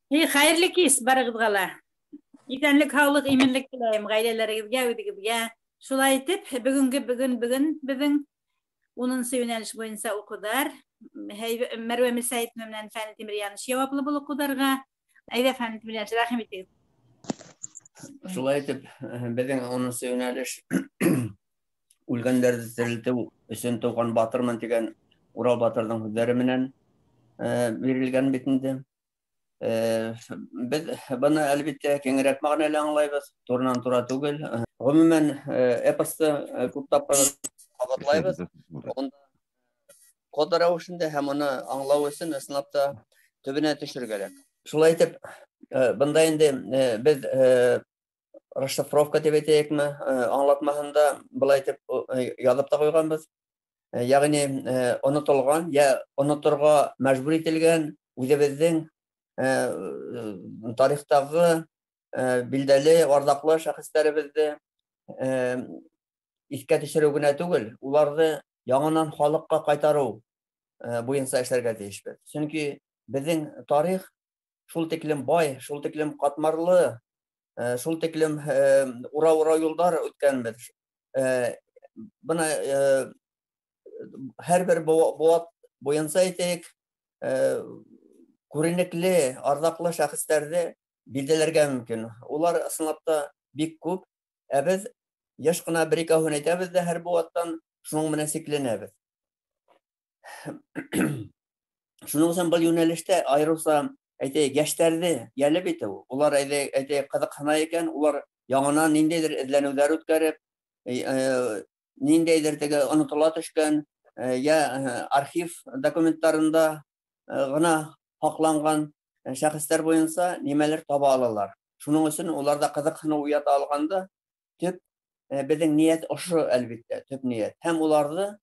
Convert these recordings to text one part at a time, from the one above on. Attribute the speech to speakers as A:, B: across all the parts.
A: Хәйерле кис барығыҙға ла. Иҫәнлек, һаулыҡ, именлек теләйем ғаиләләрегеҙгә, үҙегеҙгә. Шулай итеп, бөгөнгө бөгөн бөгөн беҙҙең 10-нсо йүнәлеш буйынса уҡыуҙар. Мәрүә Мирсәйетова менән Фәнил Тимерьянович яуаплы был уҡыуҙарға. Әйҙә, Фәнил Тимерьянович, рәхим итегеҙ.
B: Шулай итеп, беҙҙең 10-нсо йүнәлеш үлгәндәрҙе терелтеү өсөн тыуған батырмын тигән Урал батырҙың һүҙҙәре менән бирелгән бит инде. Беҙ быны әлбиттә киңерәк мәғәнәлә аңлайбыҙ, турынан тура түгел. Ғөмүмән, эпосты күп тапҡыр ҡабатлайбыҙ. Унда код рәүешендә һәм уны аңлау өсөн ысынлап та төбөнә төшөр кәрәк. Шулай итеп, бында инде беҙ расшифровка тип әйтәйекме, аңлатмаһында былай итеп яҙып та ҡуйғанбыҙ. Йәғни онотолған йә оноторға мәжбүр ителгән үҙебеҙҙең тарихтағы билдәле, арҙаҡлы шәхестәребеҙҙе иҫкә төшөрөү генә түгел, уларҙы яңынан халыҡҡа ҡайтарыу буйынса эшләргә тейешбеҙ. Сөнки беҙҙең тарих шул тиклем бай, шул тиклем ҡатмарлы, шул тиклем ура-ура юлдар үткәнбеҙ. Бына һәр бер быуат буйынса әйтәйек, күренекле, арҙаҡлы шәхестәрҙе билдәләргә мөмкин. Улар ысынлап та бик күп. Ә беҙ йыш ҡына бер икәүһен әйтәбеҙ ҙә һәр быуаттан шуның менән сикләнәбеҙ. Шуның өсөн был йүнәлештә айырыуса әйтәйек, йәштәрҙе йәлеп итеү. Улар әйтәйек, ҡыҙыҡһына икән, улар яңынан ниндәйҙер эҙләнеүҙәр үткәреп, ниндәйҙер теге онотола төшкән, йә архив документтарында ғына һаҡланған шәхестәр буйынса нимәлер таба алалар. Шуның өсөн уларҙа ҡыҙыҡһыныу уята алғанда төп беҙҙең ниәт ошо, әлбиттә, төп ниәт. Һәм уларҙы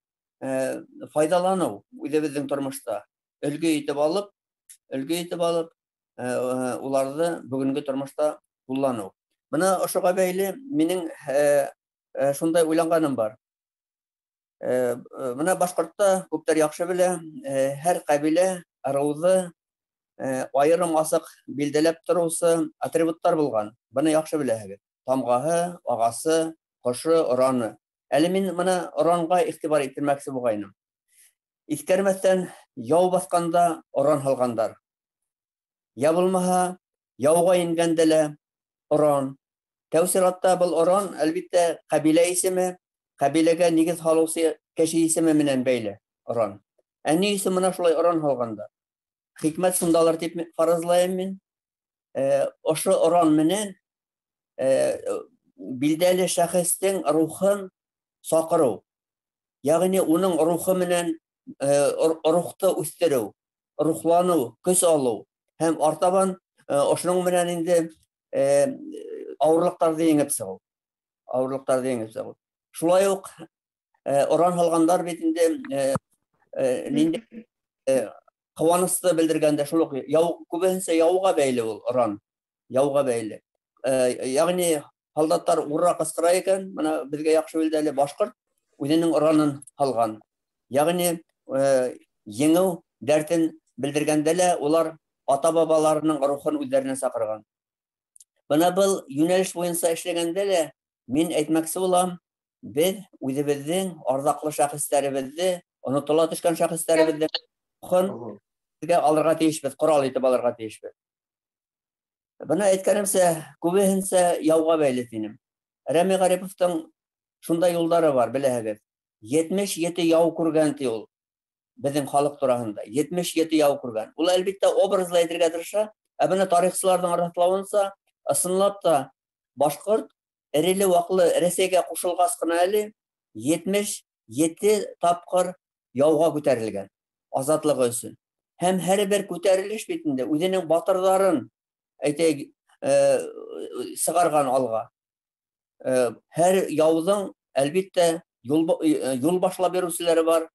B: файҙаланыу үҙебеҙҙең тормошта өлгө итеп алып, өлгө итеп алып, уларҙы бөгөнгө тормошта ҡулланыу. Бына ошоға бәйле минең шундай уйланғаным бар. Бына башҡортта күптәр яҡшы белә, һәр ҡәбилә, ырыуҙы айырым асыҡ билдәләп тороусы атрибуттар булған. Быны яҡшы беләһегеҙ. Тамғаһы, ағасы, ҡошо, ораны. Әле мин бына оранға иғтибар иттермәксе булғайным. Иҫкәрмәҫтән яу баҫҡанда оран һалғандар. Я булмаһа, яуға ингәндә лә оран. Тәү сиратта был оран, әлбиттә, ҡәбилә исеме, ҡәбиләгә нигеҙ һалыусы кеше исеме менән бәйле оран. Ә ни өсөн бына шулай оран һалғандар? Хикмәт шундалыр тип фаразлайым мин. Ошо оран менән билдәле шәхестең рухын саҡырыу. Йәғни уның рухы менән рухты үҫтереү, рухланыу, көс алыу һәм артабан ошоноң менән инде ауырлыҡтарҙы еңеп сығыу. Ауырлыҡтарҙы еңеп сығыу. Шулай уҡ оран һалғандар бит инде ниндәй ҡыуанысты белдергәндә шул уҡ яу, күбеһенсә яуға бәйле ул оран, яуға бәйле. Йәғни һалдаттар ура ҡысҡыра икән, бына беҙгә яҡшы билдәле башҡорт үҙенең оранын һалған. Йәғни еңеү дәртен белдергәндә лә улар ата-бабаларының рухын үҙҙәренә саҡырған. Бына был йүнәлеш буйынса эшләгәндә лә мин әйтмәксе булам, беҙ үҙебеҙҙең арҙаҡлы шәхестәребеҙҙе, онотола төшкән шәхестәребеҙҙе рухын беҙгә алырға тейешбеҙ, ҡорал итеп алырға тейешбеҙ. Бына әйткәнемсә, күбеһенсә яуға бәйле тинем. Рәми Ғариповтың шундай юлдары бар, беләһегеҙ. 77 яу күргән ти ул беҙҙең халыҡ тураһында. 77 яу күргән. Ул әлбиттә образлы әйтергә тырыша, ә бына тарихсыларҙың раҫлауынса, ысынлап та башҡорт эреле-ваҡлы Рәсәйгә ҡушылғас ҡына әле 77 тапҡыр яуға күтәрелгән азатлығы өсөн. Һәм һәр бер күтәрелеш бит инде үҙенең батырҙарын әйтәйек, сығарған алға. Һәр яуҙың әлбиттә юл башлап биреүселәре бар,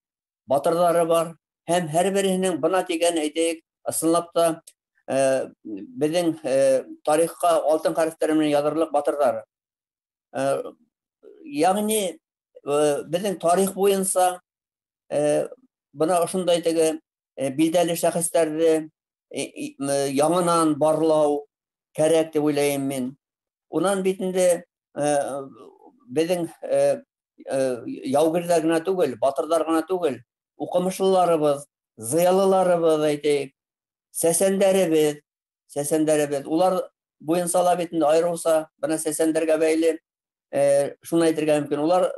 B: батырҙары бар. Һәм һәр береһенең бына тигән әйтәйек, ысынлап та беҙҙең тарихҡа алтын хәрефтәр менән яҙырлыҡ батырҙары. Йәғни беҙҙең тарих буйынса бына ошондай теге билдәле шәхестәрҙе Яңынан барлау кәрәк тип уйлайым мин. Унан бит инде беҙҙең яугирҙәр генә түгел, батырҙар ғына түгел, уҡымышлыларыбыҙ, зыялыларыбыҙ әйтәйек, сәсәндәребеҙ, улар буйынса ла бит инде айырыуса бына сәсәндәргә бәйле шуны әйтергә мөмкин. Улар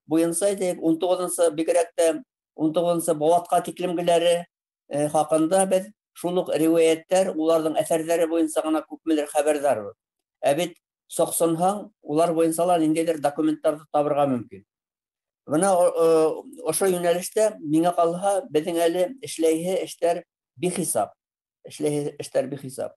B: буйынса әйтәйек, 19-нсы, бигерәк тә 19-нсы быуатҡа тиклемгеләре хаҡында беҙ шул уҡ риүәйәттәр, уларҙың әҫәрҙәре буйынса ғына күпмелер хәбәрҙарбыҙ. Ә бит соҡсонһаң, улар буйынса ла ниндәйҙер документтарҙы табырға мөмкин. Бына ошо йүнәлештә миңә ҡалһа, беҙҙең әле эшләйһе эштәр бихисап. Эшләйһе эштәр бихисап.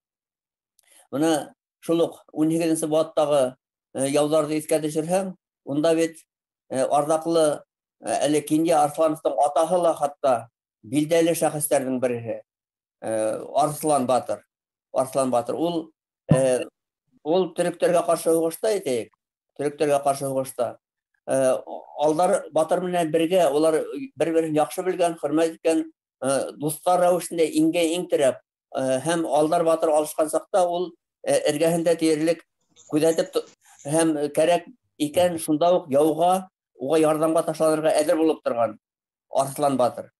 B: Бына шул уҡ 18-нсе быуаттағы яуҙарҙы иҫкә төшөрһәң, унда бит арҙаҡлы әле Кинйә Арыҫлановтың атаһы ла хатта билдәле шәхестәрҙең береһе. Арыҫлан батыр. Арыҫлан батыр. Ул төрөктәргә ҡаршы һуғышта әйтәйек. Төрөктәргә ҡаршы һуғышта. Алдар батыр менән бергә улар бер-берен яҡшы белгән, хөрмәт иткән дуҫтар рәүешендә иңгә иң терәп, һәм Алдар батыр алышҡан саҡта ул эргәһендә тиерлек күҙәтеп һәм кәрәк икән шунда уҡ яуға, уға ярҙамға ташланырға әҙер булып торған Арыҫлан батыр.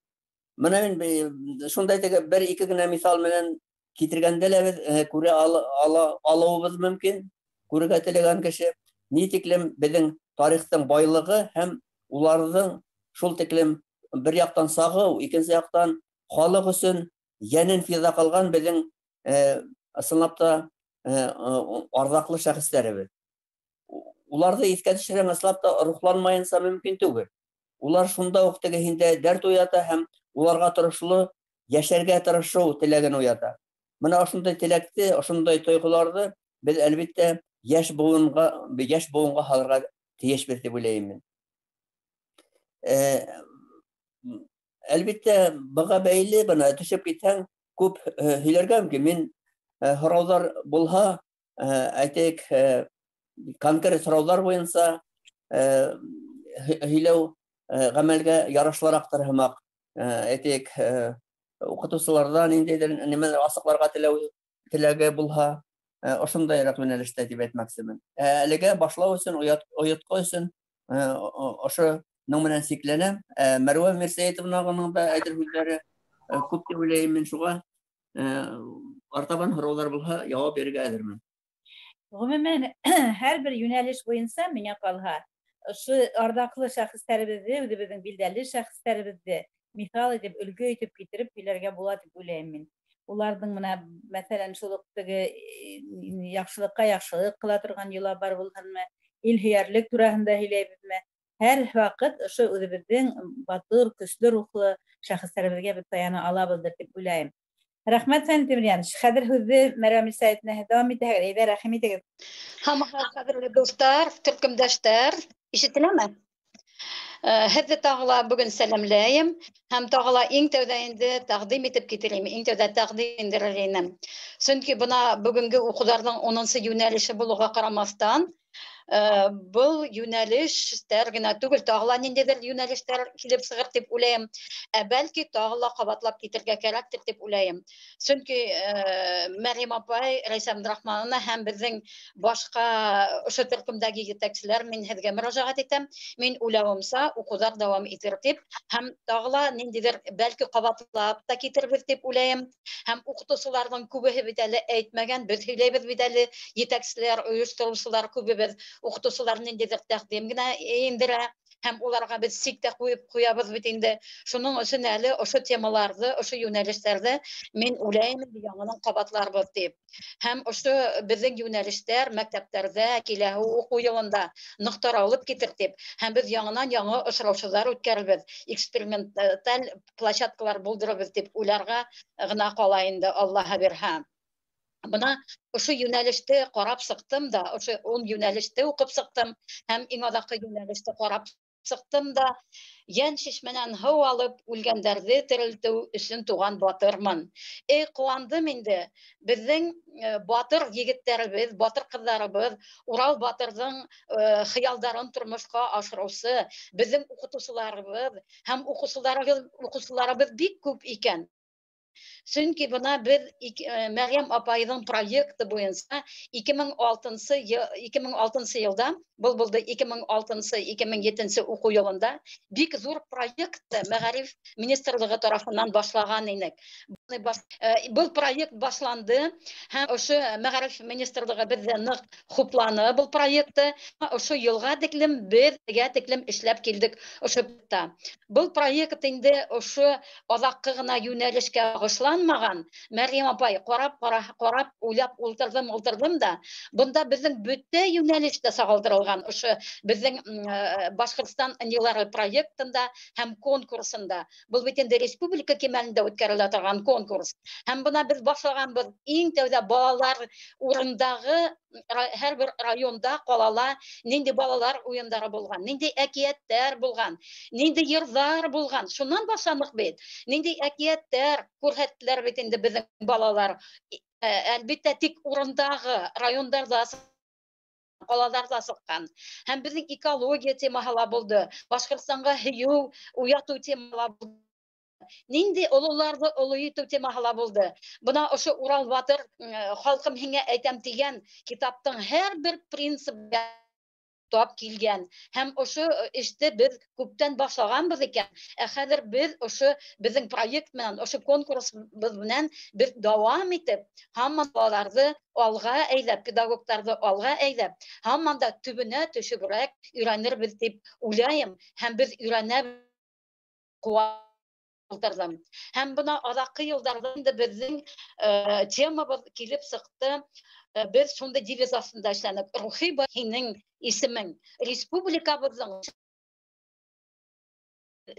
B: Бына мин шундай теге бер-ике генә миҫал менән китергәндә лә беҙ күрә алыуыбыҙ мөмкин, күрергә теләгән кеше ни тиклем беҙҙең тарихтың байлығы һәм уларҙың шул тиклем бер яҡтан сағыу, икенсе яҡтан халыҡ өсөн йәнен фиҙа ҡылған беҙҙең ысынлап та арҙаҡлы шәхестәребеҙ. Уларҙы иҫкә төшөрһәң, ысынлап та рухланмайынса мөмкин түгел. Улар шунда уҡ теге һиндә дәрт уята һәм уларға тырышлы йәшәргә тырышыу теләген уята. Бына ошондай теләкте, ошондай тойғоларҙы беҙ әлбиттә йәш быуынға һалырға тейешбеҙ тип уйлайым мин. Әлбиттә, быға бәйле бына төшөп китһәң, күп һөйләргә мөмкин. Мин һорауҙар булһа, әйтәйек, конкрет һорауҙар буйынса һөйләү ғәмәлгә ярашлыраҡтыр һымаҡ. Әйтәйек, уҡытыусыларҙан ниндәйҙер нимәлер асыҡларға теләге булһа, ошондайыраҡ йүнәлештә тип әйтмәксемен. Әлегә башлау өсөн, ойотҡо өсөн ошоноң менән сикләнәм. Мәрүә Мирсәйетовнаның да әйтер һүҙҙәре күп тип уйлайым мин шуға. Артабан һорауҙар булһа, яуап бирергә әҙермен.
A: Ғөмүмән, һәр бер йүнәлеш буйынса миңә ҡалһа, ошо арҙаҡлы шәхестәребеҙҙе, үҙебеҙҙең билдәле шәхестәребеҙҙе миҫал итеп, өлгө итеп китереп һөйләргә була тип уйлайым мин. Уларҙың бына, мәҫәлән, шул уҡ теге яҡшылыҡҡа яҡшылыҡ ҡыла торған йола бар булһынмы, ил һөйәрлек тураһында һөйләйбеҙме? Һәр ваҡыт ошо үҙебеҙҙең батыр, көслө рухлы шәхестәребеҙгә беҙ таяна алабыҙҙыр тип уйлайым. Рәхмәт, Фәнил Тимерйәнович. Хәҙер һүҙҙе Мәрүә Мирсәйетовна дауам итәһегеҙ. Әйҙә, рәхим итегеҙ.
C: Һамаһы ҡәҙерле дуҫтар, төркөмдәштәр, ишетеләме? Һеҙҙе тағы ла бөгөн сәләмләйем һәм тағы ла иң тәүҙә инде тәҡдим итеп китерәйем, иң тәүҙә тәҡдим индерер инем. Сөнки бына бөгөнгө уҡыуҙарҙың 10-нсы йүнәлеше булыуға ҡарамаҫтан, был йүнәлештәр генә түгел, тағы ла ниндәйҙер йүнәлештәр килеп сығыр тип уйлайым. Ә бәлки тағы ла ҡабатлап китергә кәрәктер тип уйлайым. Сөнки Мәрйәм апай, Рәйсә Абдрахмановна һәм беҙҙең башҡа ошо төркөмдәге етәкселәр, мин һеҙгә мөрәжәғәт итәм. Мин уйлауымса, уҡыуҙар дауам итер тип һәм тағы ла ниндәйҙер бәлки ҡабатлап та китербеҙ тип уйлайым. Һәм уҡытыусыларҙың күбеһе бит әле әйтмәгән, беҙ һөйләйбеҙ бит әле, етәкселәр, ойоштороусылар күбебеҙ. Уҡытыусылар ниндәйҙер тәҡдим генә индерә һәм уларға беҙ сик тә ҡуйып ҡуябыҙ бит инде. Шуның өсөн әле ошо темаларҙы, ошо йүнәлештәрҙе мин уйлайым инде яңынан ҡабатларбыҙ тип. Һәм ошо беҙҙең йүнәлештәр мәктәптәрҙә киләһе уҡыу йылында ныҡ таралып китер тип. Һәм беҙ яңынан яңы осрашыуҙар үткәрербеҙ, эксперименталь площадкалар булдырырбыҙ тип уйларға ғына ҡала инде, Аллаһа бирһә. Бына ошо йүнәлеште ҡарап сыҡтым да, ошо 10 йүнәлеште уҡып сыҡтым һәм иң аҙаҡҡы йүнәлеште ҡарап сыҡтым да, йән шишмәнән һыу алып үлгәндәрҙе терелтеү өсөн туған батырмын. Эй, ҡыуандым инде. Беҙҙең батыр егеттәребеҙ, батыр ҡыҙҙарыбыҙ, Урал батырҙың хыялдарын тормошҡа ашырыусы беҙҙең уҡытыусыларыбыҙ һәм уҡыусыларыбыҙ бик күп икән. Сөнки бына беҙ Мәрйәм апайҙың проекты буйынса 2006 йылда, был булды 2006-2007 уҡыу йылында бик ҙур проект Мәғариф министрлығы тарафынан башлаған инек. Был проект башланды һәм ошо Мәғариф министрлығы беҙҙе ныҡ хупланы был проектты. Ошо йылға тиклем беҙгә тиклем эшләп килдек ошо. Был проект инде ошо аҙаҡҡы ғына йүнәлешкә бағышланмаған. Мәрйәм апай ҡарап уйлап ултырҙым да, бында беҙҙең бөтә йүнәлештә сағылдырылған ошо беҙҙең Башҡортостан ынйылары проектында һәм конкурсында. Был бит инде республика кимәлендә үткәрелә торған конкурс. Һәм бына беҙ башлағанбыҙ иң тәүҙә балалар урындағы һәр бер районда, ҡалала ниндәй балалар уйындары булған, ниндәй әкиәттәр булған, ниндәй йырҙар булған. Шунан башланыҡ бит. Ниндәй әкиәттәр күрһәттеләр бит инде беҙҙең балалар. Әлбиттә, тик урындағы райондарҙа, ҡалаларҙа сыҡҡан. Һәм беҙҙең экология темаһы ла булды, Башҡортостанға һөйөү уятыу темаһы ла булды. Ниндәй ололарҙы оло итеү темаһы ла булды. Бына ошо Урал батыр «Халҡым һиңә әйтәм» тигән китаптың һәр бер принцибы тап килгән. Һәм ошо эште беҙ күптән башлағанбыҙ икән. Ә хәҙер беҙ ошо беҙҙең проект менән, ошо конкурсыбыҙ менән беҙ дауам итеп, һаман балаларҙы алға әйҙәп, педагогтарҙы алға әйҙәп, һаман да төбөнә төшөбөрәк өйрәнербеҙ тип уйлайым. Һәм беҙ өйрәнә ултырҙым. Һәм бына аҙаҡҡы йылдарҙа инде беҙҙең темабыҙ килеп сыҡты. Беҙ шундай девиз аҫтында эшләнек: рухи бай һинең исемең, республикабыҙҙың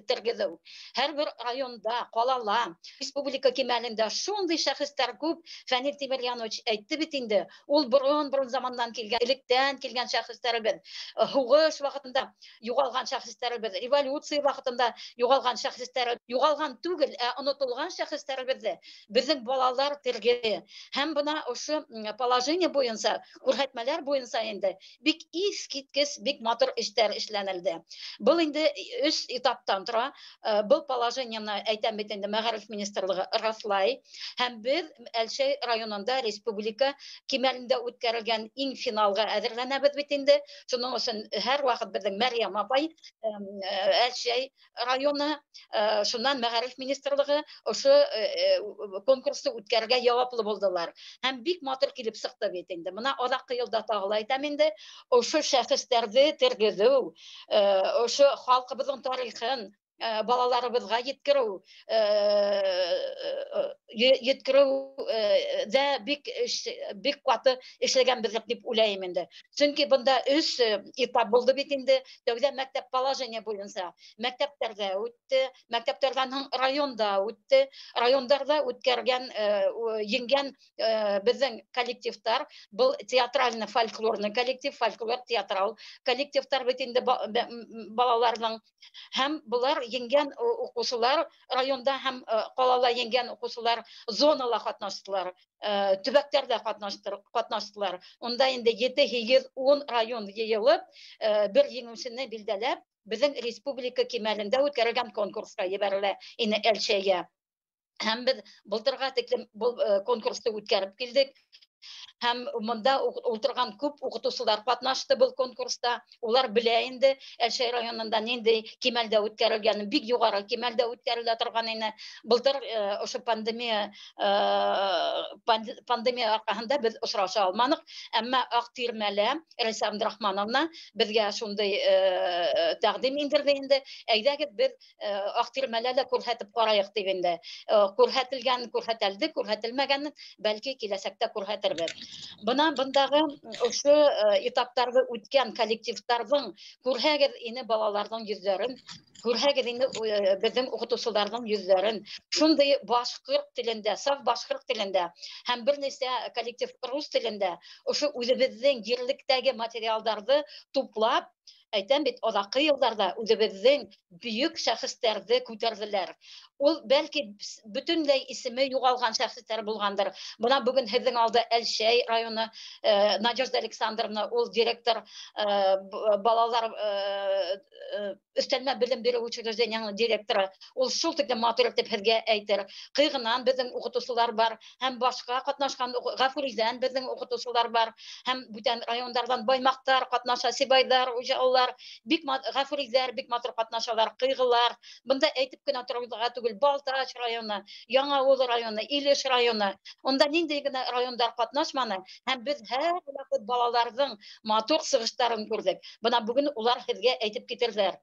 C: тергеҙеү. Һәр бер районда, ҡалала, республика кимәлендә шундай шәхестәр күп. Фәнил Тимерьянович әйтте бит инде, ул борон-борон замандан килгән, электән килгән шәхестәребеҙ, һуғыш ваҡытында юғалған шәхестәребеҙ, революция ваҡытында юғалған шәхестәр, юғалған түгел, ә онотолған шәхестәребеҙҙе беҙҙең балалар тергеҙе. Һәм бына ошо положение буйынса, күрһәтмәләр буйынса инде бик иҫ киткес, бик матур эштәр эшләнелде. Был инде өс этаптан тора. Был положениены әйтәм бит инде, Мәғариф министрлығы раҫлай. Һәм беҙ Әлшәй районында республика кимәлендә үткәрелгән иң финалға әҙерләнәбеҙ бит инде. Шуның өсөн һәр ваҡыт беҙҙең Мәрйәм апай Әлшәй районы, шунан Мәғариф министрлығы ошо конкурсты үткәрергә яуаплы булдылар. Һәм бик матур килеп сыҡты бит инде. Бына аҙаҡҡы йылда тағы ла әйтәм инде, ошо шәхестәрҙе тергеҙеү, ошо халҡыбыҙҙың тарихын балаларыбыҙға еткереү дә бик ҡаты эшләгәнбеҙ тип уйлайым инде. Сөнки бында өс этап булды бит инде. Тәүҙә мәктәп положение буйынса мәктәптәрҙә үтте, мәктәптәрҙән һуң районда үтте, райондарҙа үткәргән, еңгән беҙҙең коллективтар, был театральный фольклорный коллектив, фольклор театрал коллективтар бит инде балаларҙың, һәм былар еңгән уҡыусылар районда һәм ҡалала еңгән уҡыусылар зонала ҡатнаштылар, төбәктәрҙә ҡатнаштылар. Унда инде 7, 8, 10 район йыйылып, бер еңеүсене билдәләп, беҙҙең республика кимәлендә үткәрелгән конкурсҡа ебәрелә ине Әлшәйгә. Һәм беҙ былтырға тиклем был конкурсты үткәреп килдек. Һәм мында ултырған күп уҡытыусылар ҡатнашты был конкурста. Улар белә инде Әлшәй районында ниндәй кимәлдә үткәрелгәнен, бик юғары кимәлдә үткәрелә торған ине. Былтыр ошо пандемия арҡаһында беҙ осраша алманыҡ, әммә Аҡтирмәлә Рәйсә Абдрахмановна беҙгә шундай тәҡдим индерҙе инде. Әйҙәгеҙ, беҙ Аҡтирмәлә лә күрһәтеп ҡарайыҡ тип инде. Күрһәтелгән күрһәтелде, күрһәтелмәгәнен бәлки киләсәктә күрһәтербеҙ. Бына бындағы ошо этаптарҙы үткән коллективтарҙың күрһәгеҙ ине балаларҙың йөҙҙәрен, күрһәгеҙ инде беҙҙең уҡытыусыларҙың йөҙҙәрен. Шундай башҡорт телендә, саф башҡорт телендә һәм бер нисә коллектив рус телендә ошо үҙебеҙҙең ерлектәге материалдарҙы туплап Әйтәм бит, аҙаҡҡы йылдарҙа үҙебеҙҙең бөйөк шәхестәрҙе күтәрҙеләр. Ул бәлки бөтөнләй исеме юғалған шәхестәр булғандыр. Бына бөгөн һеҙҙең алда Әлшәй районы Надежда Александровна, ул директор балалар өҫтәлмә белем биреү учреждениеһының директоры. Ул шул тиклем матур итеп һеҙгә әйтер. Ҡыйғынан беҙҙең уҡытыусылар бар, һәм башҡа ҡатнашҡан Ғафуриҙән беҙҙең уҡытыусылар бар, һәм бүтән райондарҙан Баймаҡтар ҡатнаша, Сибайҙар, Ужалылар, бик Ғафуриҙәр бик матур ҡатнашалар, Ҡыйғылар. Бында әйтеп кенә торорға түгел, Балтас районы, Яңауыл районы, Илеш районы. Унда ниндәй генә райондар ҡатнашманы, һәм беҙ һәр ваҡыт балаларҙың матур сығыштарын күрҙек. Бына бөгөн улар һеҙгә әйтеп китерҙәр.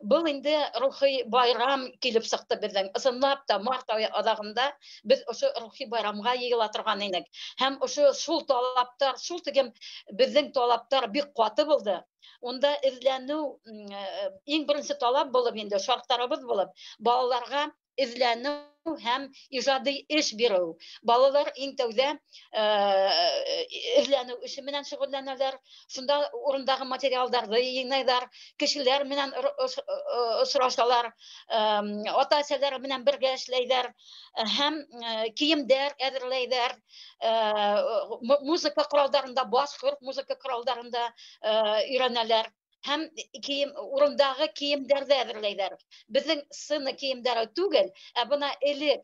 C: Был инде рухи байрам килеп сыҡты беҙҙең. Ысынлап та март айы аҙағында беҙ ошо рухи байрамға йыйыла торған инек. Һәм ошо шул талаптар, шул тигем беҙҙең талаптар бик ҡаты булды. Унда эҙләнеү, иң беренсе талап булып инде шарттарыбыҙ булып, балаларға эҙләнеү һәм ижади эш биреү. Балалар иң тәүҙә эҙләнеү эше менән шөғөлләнәләр, шунда урындағы материалдарҙы йыйнайҙар, кешеләр менән осрашалар, ата-әсәләр менән бергә эшләйҙәр, һәм кейемдәр әҙерләйҙәр, музыка ҡоралдарында, башҡорт музыка ҡоралдарында өйрәнәләр. Һәм урындағы кейемдәрҙе әҙерләйҙәр. Беҙҙең сцена кейемдәре түгел, ә бына элек,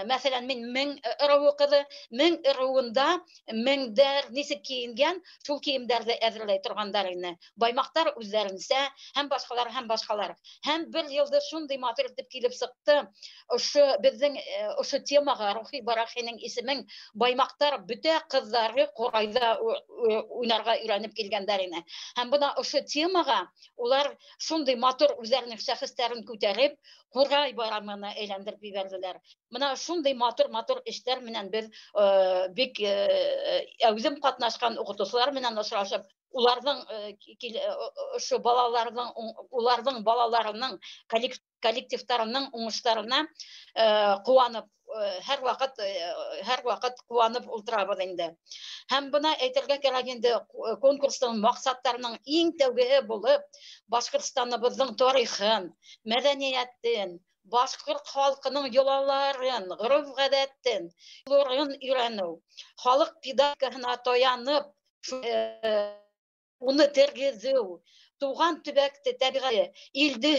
C: мәҫәлән, мин мең ырыуы ҡыҙы, мең ырыуында меңдәр нисек кейенгән, шул кейемдәрҙе әҙерләй торғандар ине. Баймаҡтар үҙҙәренсә, һәм башҡалар, һәм башҡалар. Һәм бер йылды шундай матур итеп килеп сыҡты. Ошо беҙҙең, ошо темаға рухи барахинең исемен баймаҡтар бөтә ҡыҙҙары ҡурайҙа уйнарға өйрәнеп килгәндәр ине. Һәм бына ошо темаға улар шундай матур үҙҙәренең шәхестәрен күтәреп, ҡурай байрамына әйләндереп ебәрҙеләр. Бына шундай матур-матур эштәр менән беҙ, бик, үҙем ҡатнашҡан уҡытыусылар менән осрашып, уларҙың, ошо балаларҙың, уларҙың балаларының коллективтарының уңыштарына, ҡыуанып, һәр ваҡыт ҡыуанып ултырабыҙ инде. Һәм бына әйтергә кәрәк инде, конкурстың маҡсаттарының иң тәүгеһе булып, Башҡортостаныбыҙҙың тарихын, мәҙәниәтен, башҡорт халҡының йолаларын, ғөрөф-ғәҙәтен, фольклорын өйрәнеү, халыҡ педагогикаһына таянып, уны тергеҙеү, тыуған төбәкте, тәбиғәте, илде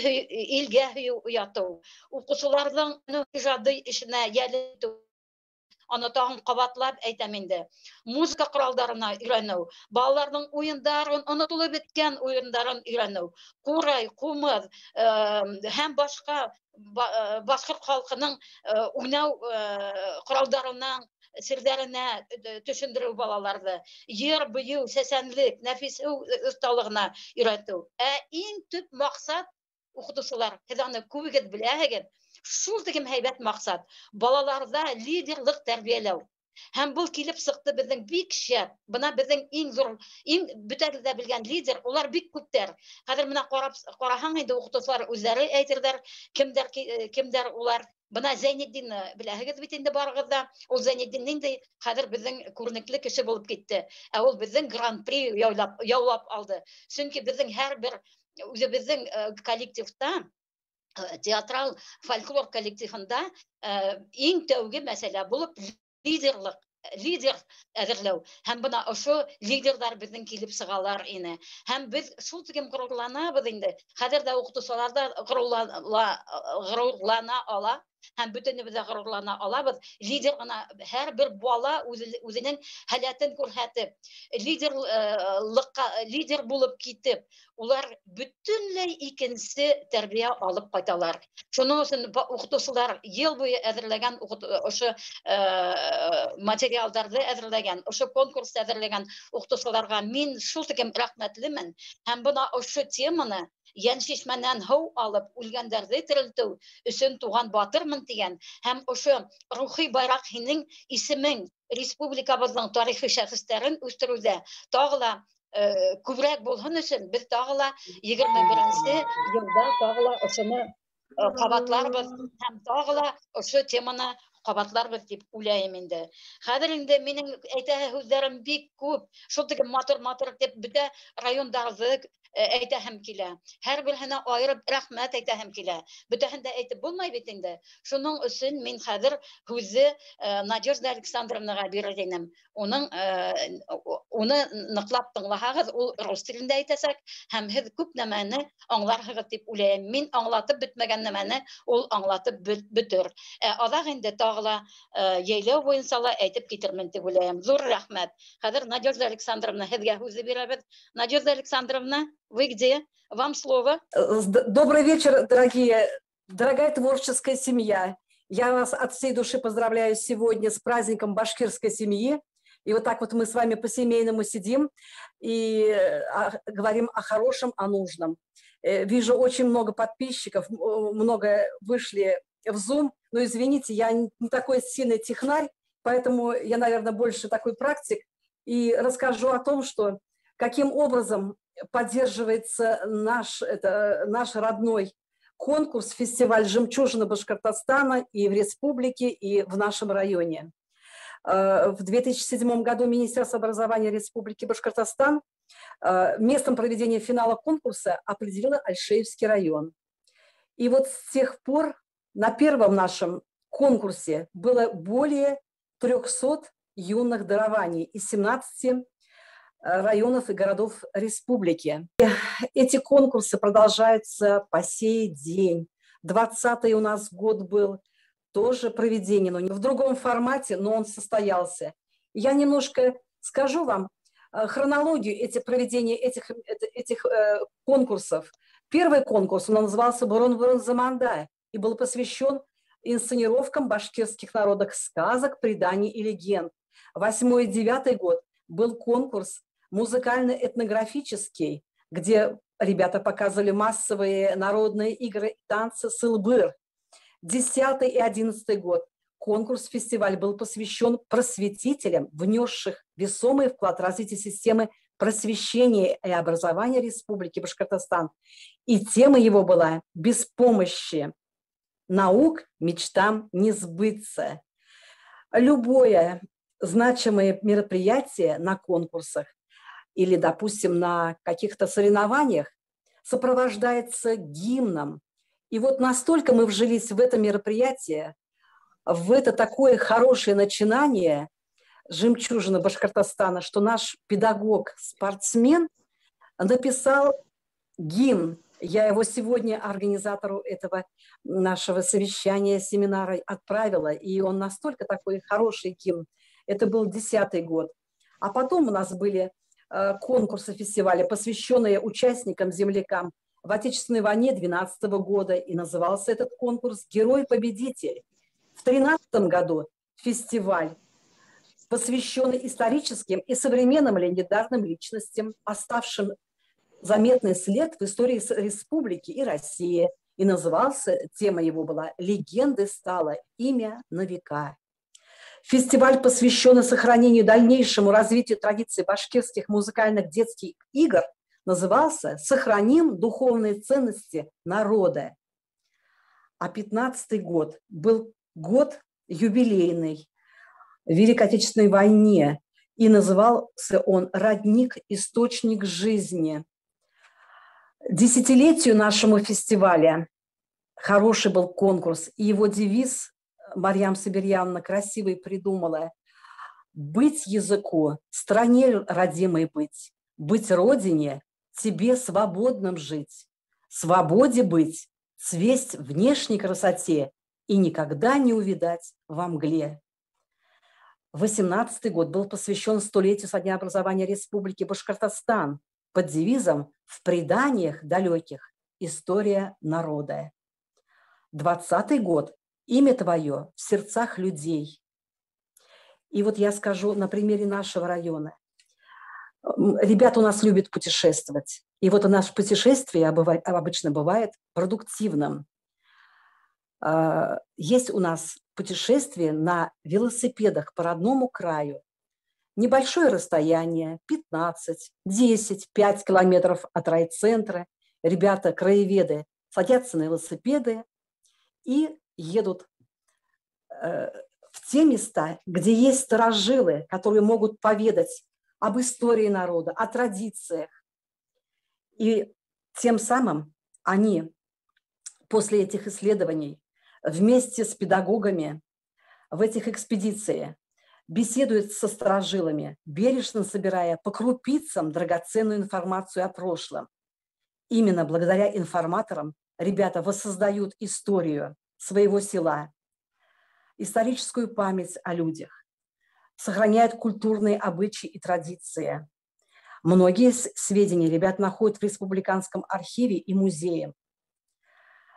C: илгә һөйөү уятыу, уҡыусыларҙың ижади эшенә йәлеп итеү. Аны тағын ҡабатлап әйтәм инде. Музыка ҡоралдарына өйрәнеү, балаларҙың уйындарын, онотолоп бөткән уйындарын өйрәнеү, ҡурай, ҡумыҙ, һәм башҡа башҡорт халҡының, уйнау, ҡоралдарының серҙәренә төшөндөрөү балаларҙы, йыр, бейеү, сәсәнлек, нәфис оҫталығына өйрәтеү. Ә иң төп маҡсат, уҡытыусылар, һеҙ аны күбегеҙ беләһегеҙ, шул тигем һәйбәт маҡсат, балаларҙа лидерлыҡ тәрбиәләү. Һәм был килеп сыҡты беҙҙең бик шәп. Бына беҙҙең иң ҙур, иң бөтәгеҙ ҙә белгән лидер, улар бик күптәр. Хәҙер бына ҡараһаң инде уҡытыусылар үҙҙәре әйтерҙәр, кемдәр улар. Бына Зәйнетдинны беләһегеҙ бит инде барығыҙ ҙа. Ул Зәйнетдин ниндәй хәҙер беҙҙең күренекле кеше булып китте. Ә ул беҙҙең гран-при яулап алды. Сөнки беҙҙең һәр бер үҙебеҙҙең, коллективта, театрал фольклор коллективында, иң тәүге мәсьәлә булып лидерлык, лидер әҙерләү. Һәм бына ошо лидерҙар беҙҙең килеп сығалар ине. Һәм беҙ шул тигем ғорурланабыҙ инде. Хәҙер ҙә уҡытыусылар ҙа ғорурлана ала. Һәм бөтөнөбөҙ ҙә ғорурлана алабыҙ. Лидер ғына һәр бер бала үҙенең һәләтен күрһәтеп, лидерлыҡҡа, лидер булып китеп, улар бөтөнләй икенсе тәрбиә алып ҡайталар. Шуның өсөн уҡытыусылар йыл буйы әҙерләгән ошо, материалдарҙы әҙерләгән, ошо конкурсты әҙерләгән уҡытыусыларға мин шул тиклем рәхмәтлемен. Һәм бына ошо теманы Йәншишмәнән һыу алып үлгәндәрҙе терелтеү өсөн туған батырмын тигән һәм ошо рухи байраҡ һинең исемең республикабыҙҙың тарихи шәхестәрен үҫтереүҙә тағы ла, күберәк булһын өсөн беҙ тағы ла 21-нсе йылда тағы ла ошоно, ҡабатларбыҙ һәм тағы ла ошо теманы ҡабатларбыҙ тип уйлайым инде. Хәҙер инде минең әйтәһе һүҙҙәрем бик күп. Шул тиклем матур-матур тип бөтә райондарҙы әйтәһем килә. Һәр береһенә айырып рәхмәт әйтәһем килә. Бөтәһен дә әйтеп булмай бит инде. Шуның өсөн мин хәҙер һүҙҙе Надежда Александровнаға бирер инем. Уның уны ныҡлап тыңлаһағыҙ, ул рус телендә әйтәсәк һәм һеҙ күп нәмәне аңларһығыҙ тип уйлайым. Мин аңлатып бөтмәгән нәмәне ул аңлатып бөтөр. Аҙаҡ инде тағы ла йәйләү буйынса ла әйтеп китермен тип уйлайым. Ҙур рәхмәт. Хәҙер Надежда Александровна, һеҙгә һүҙҙе бирәбеҙ. Надежда Александровна, вы где? Вам слово.
D: Добрый вечер, дорогая творческая семья. Я вас от всей души поздравляю сегодня с праздником башкирской семьи. И вот так вот мы с вами по-семейному сидим и говорим о хорошем, о нужном. Вижу очень много подписчиков, много вышли в Zoom. Но извините, я не такой сильный технарь, поэтому я, наверное, больше такой практик. И расскажу о том, что каким образом поддерживается наш родной конкурс, фестиваль «Жемчужина Башкортостана» и в республике, и в нашем районе. В 2007 году Министерство образования Республики Башкортостан местом проведения финала конкурса определило Альшеевский район. И вот с тех пор на первом нашем конкурсе было более 300 юных дарований из 17 районов и городов республики. Эти конкурсы продолжаются по сей день. 20-й у нас год был тоже проведение, но в другом формате, но он состоялся. Я немножко скажу вам хронологию проведения этих конкурсов. Первый конкурс, он назывался «Бурун-Бурун Заманда» и был посвящен инсценировкам башкирских народных сказок, преданий и легенд. 8-й и 9-й год был конкурс музыкально-этнографический, где ребята показывали массовые народные игры и танцы сылбыр. 10-й и 11-й год конкурс-фестиваль был посвящен просветителям, внесших весомый вклад в развитие системы просвещения и образования Республики Башкортостан. И тема его была «Без помощи наук мечтам не сбыться». Любое значимое мероприятие на конкурсах или, допустим, на каких-то соревнованиях сопровождается гимном. И вот настолько мы вжились в это мероприятие, в это такое хорошее начинание «Жемчужина Башкортостана», что наш педагог-спортсмен написал гимн. Я его сегодня организатору этого нашего совещания, семинара отправила, и он настолько такой хороший гимн. Это был 10-й год. А потом у нас были конкурсы фестиваля, посвященные участникам, землякам в Отечественной войне 2012 года. И назывался этот конкурс «Герой-победитель». В 2013 году фестиваль, посвященный историческим и современным легендарным личностям, оставшим заметный след в истории республики и России. И назывался, тема его была «Легенды стало имя на века». Фестиваль, посвященный сохранению и дальнейшему развитию традиций башкирских музыкальных детских игр, назывался «Сохраним духовные ценности народа». А 15-й год был год юбилейный в Великой Отечественной войне, и назывался он «Родник, источник жизни». Десятилетию нашему фестиваля хороший был конкурс, и его девиз Марьям Сабирьяновна красивый придумала: «Быть языку, стране родимой быть, быть родине, тебе свободным жить, свободе быть, цвесть внешней красоте и никогда не увидать во мгле». 18-й год был посвящен столетию со дня образования Республики Башкортостан под девизом «В преданиях далеких история народа». 20-й год «Имя твое в сердцах людей». И вот я скажу на примере нашего района. Ребята у нас любят путешествовать. И вот наше путешествие обычно бывает продуктивным. Есть у нас путешествие на велосипедах по родному краю. Небольшое расстояние, 15, 10, 5 километров от райцентра. Ребята, краеведы, садятся на велосипеды и едут в те места, где есть старожилы, которые могут поведать об истории народа, о традициях. И тем самым они после этих исследований вместе с педагогами в этих экспедициях беседуют со старожилами, бережно собирая по крупицам драгоценную информацию о прошлом. Именно благодаря информаторам ребята воссоздают историю своего села, историческую память о людях, сохраняют культурные обычаи и традиции. Многие сведения ребят находят в республиканском архиве и музее.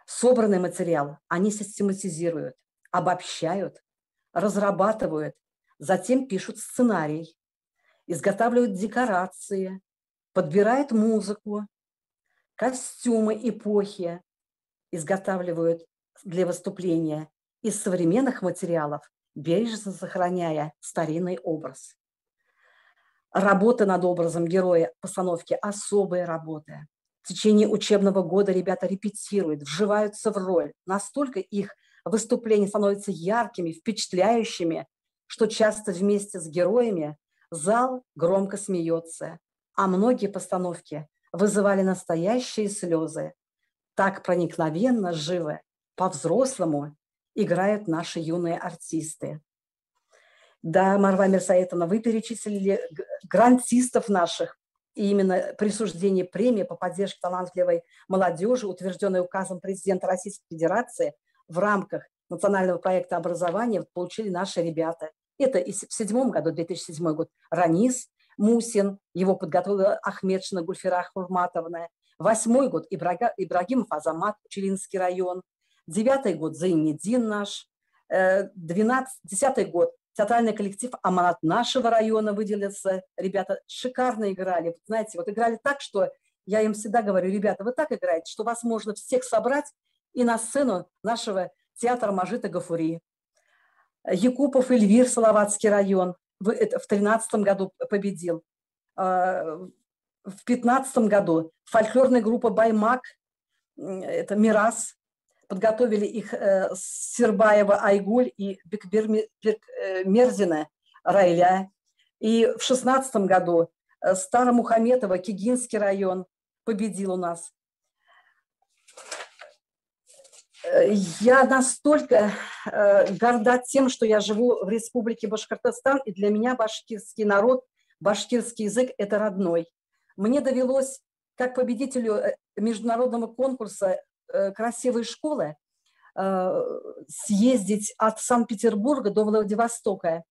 D: Собранный материал они систематизируют, обобщают, разрабатывают, затем пишут сценарий, изготавливают декорации, подбирают музыку, костюмы эпохи изготавливают для выступления из современных материалов, бережно сохраняя старинный образ. Работа над образом героя постановки – особая работа. В течение учебного года ребята репетируют, вживаются в роль. Настолько их выступления становятся яркими, впечатляющими, что часто вместе с героями зал громко смеется, а многие постановки вызывали настоящие слезы. Так проникновенно, живо, по-взрослому играют наши юные артисты. Да, Марва Мирсаитовна, вы перечислили грантистов наших, и именно присуждение премии по поддержке талантливой молодежи, утвержденной указом президента Российской Федерации в рамках национального проекта образования, получили наши ребята. Это и в 2007 году, 2007 год, Ранис Мусин, его подготовила Ахмедшина Гульфира Хурматовна. 2008 год Ибрагимов Азамат, Пчелинский район. 2009 год Зайнедин наш. 2010 год театральный коллектив «Аманат» нашего района выделился. Ребята шикарно играли. Знаете, вот играли так, что я им всегда говорю: ребята, вы так играете, что вас можно всех собрать и на сцену нашего театра Мажита Гафури. Якупов Эльвир, Салаватский район, в 2013 году победил. В 2015 году фольклорная группа «Баймак», это «Мирас», подготовили их Сербаева Айгуль и Бекбер Мерзина Райля. И в 2016 году Старомухаметова, Кигинский район, победил у нас. Я настолько горда тем, что я живу в Республике Башкортостан, и для меня башкирский народ, башкирский язык – это родной. Мне довелось, как победителю международного конкурса «Красивые школы», съездить от Санкт-Петербурга до Владивостока.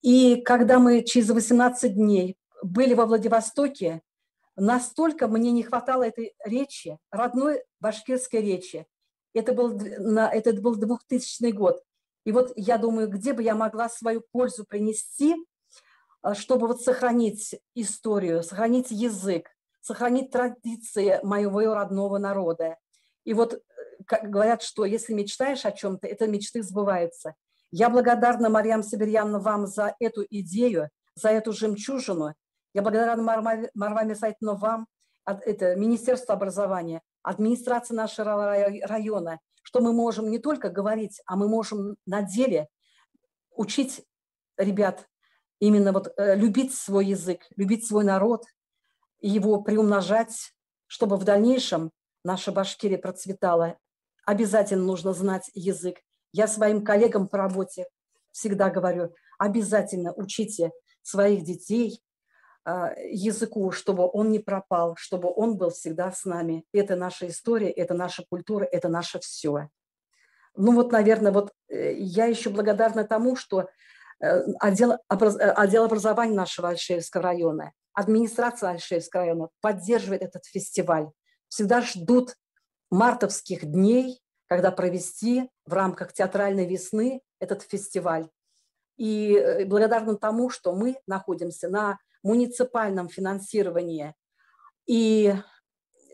D: И когда мы через 18 дней были во Владивостоке, настолько мне не хватало этой речи, родной башкирской речи. Это был 2000 год. И вот я думаю, где бы я могла свою пользу принести, чтобы вот сохранить историю, сохранить язык, сохранить традиции моего родного народа. И вот как говорят, что если мечтаешь о чем-то, это мечты сбываются. Я благодарна, Марьям Сабирьяновна, вам за эту идею, за эту жемчужину. Я благодарна, Марва Мирсаитовна, вам, это Министерство образования, администрация нашего района, что мы можем не только говорить, а мы можем на деле учить ребят именно вот любить свой язык, любить свой народ, его приумножать, чтобы в дальнейшем наша Башкирия процветала. Обязательно нужно знать язык. Я своим коллегам по работе всегда говорю, обязательно учите своих детей языку, чтобы он не пропал, чтобы он был всегда с нами. Это наша история, это наша культура, это наше все. Ну вот, наверное, вот я еще благодарна тому, что отдел образования нашего Альшеевского района, администрация Альшеевского района поддерживает этот фестиваль. Всегда ждут мартовских дней, когда провести в рамках театральной весны этот фестиваль. И благодарна тому, что мы находимся на муниципальном финансировании. И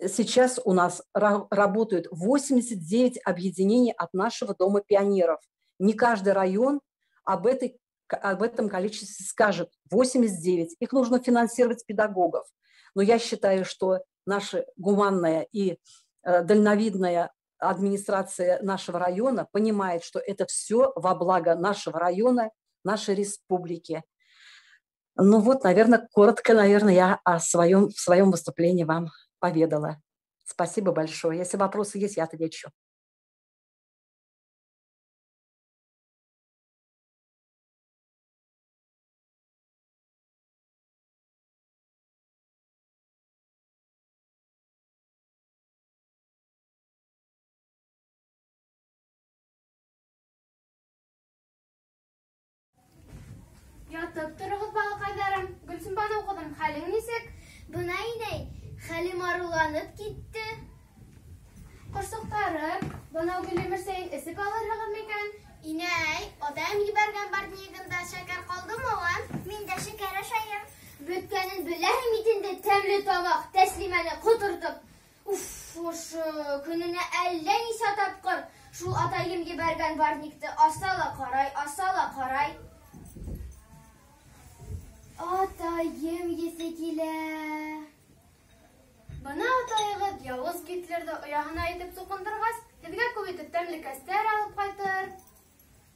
D: сейчас у нас работают 89 объединений от нашего Дома пионеров. Не каждый район об этом количестве скажет. 89. Их нужно финансировать педагогов. Но я считаю, что наша гуманная и дальновидная администрация нашего района понимает, что это все во благо нашего района, нашей республики. Ну вот, наверное, коротко, наверное, я о своем, в своем выступлении вам поведала. Спасибо большое. Если вопросы есть, я отвечу.
E: Ятып тороғоҙ, балаҡайҙарым. Гөлсөмбаныу ҡыҙым, хәлең нисек?
F: Бына, инәй, хәлем арыуланып китте.
E: Ҡошсоҡтарым, бынау гөллөмөрсәйен эсеп алырһығыҙ микән?
F: Инәй, атайым ебәргән парнигында шәкәр ҡалдымы ла? Мин дә шәкәр ашайым.
E: Бөткәнен беләһең бит инде, тәмле тамаҡ, Тәслимәне ҡотортоп. Уф, ошо көнөнә әллә нисә тапҡыр шул атайым ебәргән парникты аса ла ҡарай, аса ла ҡарай. Атайым еҫе килә. Бына атайығыҙ яуыз Гитлерҙы ояһына итеп суҡындырғас, һеҙгә күп итеп тәмлекәстәр алып ҡайтыр.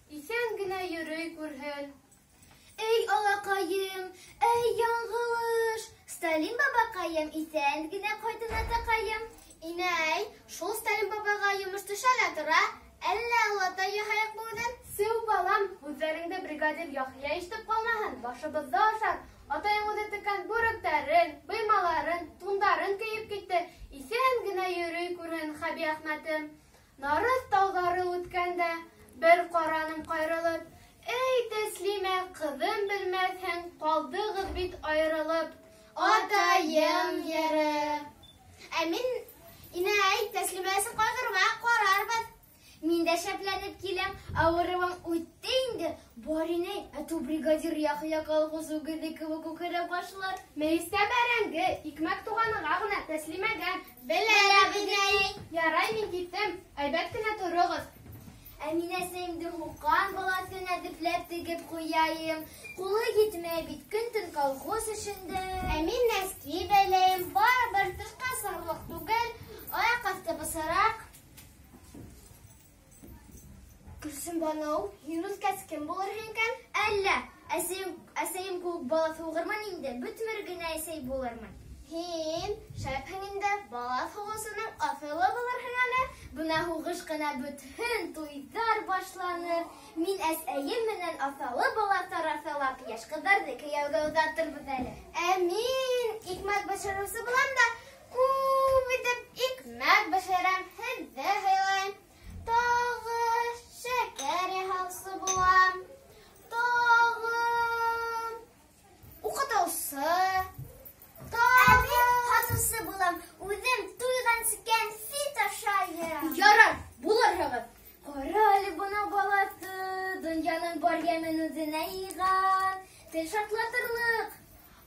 E: Иҫән генә йөрөй күрһен.
F: Эй, алаҡайым, эй, яңғылыш! Сталин бабаҡайым, иҫән генә ҡайтын атаҡайым. Инәй, шул Сталин бабаға йомош төшә лә тора. Әллә олатай яһайыҡ бөгөн?
E: Сеү, балам, һүҙҙәреңде бригадир Яхъя ишетеп ҡалмаһын, башыбыҙҙы ашар. Атайың үҙе теккән бүректәрен, быймаларын, тундарын кейеп китте. Иҫән генә йөрөй күрһен Хәби Әхмәтем. Нарыҫ тауҙары үткәндә бер ҡараным ҡайырылып, эй, Тәслимә, ҡыҙым белмәҫһең, ҡалдығыҙ бит айырылып.
F: Атайым йыры. Ә мин, инәй, Тәслимәсен ҡайғырма, ҡарарбыҙ. Мин дә шәпләнеп киләм, ауырыуым үтте инде. Бар, инәй, ә ту бригадир Яхъя колхоз үгеҙе кеүек үкерә башлар.
E: Мейестә бәрәңге, икмәк туғаныңа ғына Тәслимәгә.
F: Беләм, инәй.
E: Ярай, мин киттем, әйбәт кенә тороғоҙ.
F: Ә мин әсәйемде һуҡҡан балаҫын әҙепләп тегеп ҡуяйым. Ҡулы етмәй бит, көн-төн колхоз эшендә. Ә мин нәски бәйләйем, барыбер тышҡа сығырлыҡ түгел, аяҡ аҫты бысыраҡ. Гөлсөмбаныу, һин үҫкәс кем булырһың икән? Әллә, әсәйем кеүек балаҫ һуғырмын инде, бөтмөр генә әсәй булырмын. Һин шәпһең инде, балаҫ һуғыусының аҫылы булырһың әле. Бына һуғыш ҡына бөтһөн, туйҙар башланыр. Мин әсәйем менән аҫалы балаҫтар аҫалап, йәш ҡыҙҙарҙы кейәүгә оҙатырбыҙ әле. Ә мин икмәк бешереүсе булам да, күп итеп икмәк бешерәм, һеҙҙе һыйлайым. Тағы шәкәр яһаусы булам, тағы уҡытыусы, тағы һатыусы булам. Үҙем туйғансы кәнфит ашайым.
E: Ярар, булырһығыҙ.
F: Ҡара әле бына балаҫы, донъяның бар йәмен үҙенә йыйған, тел шартлатырлыҡ.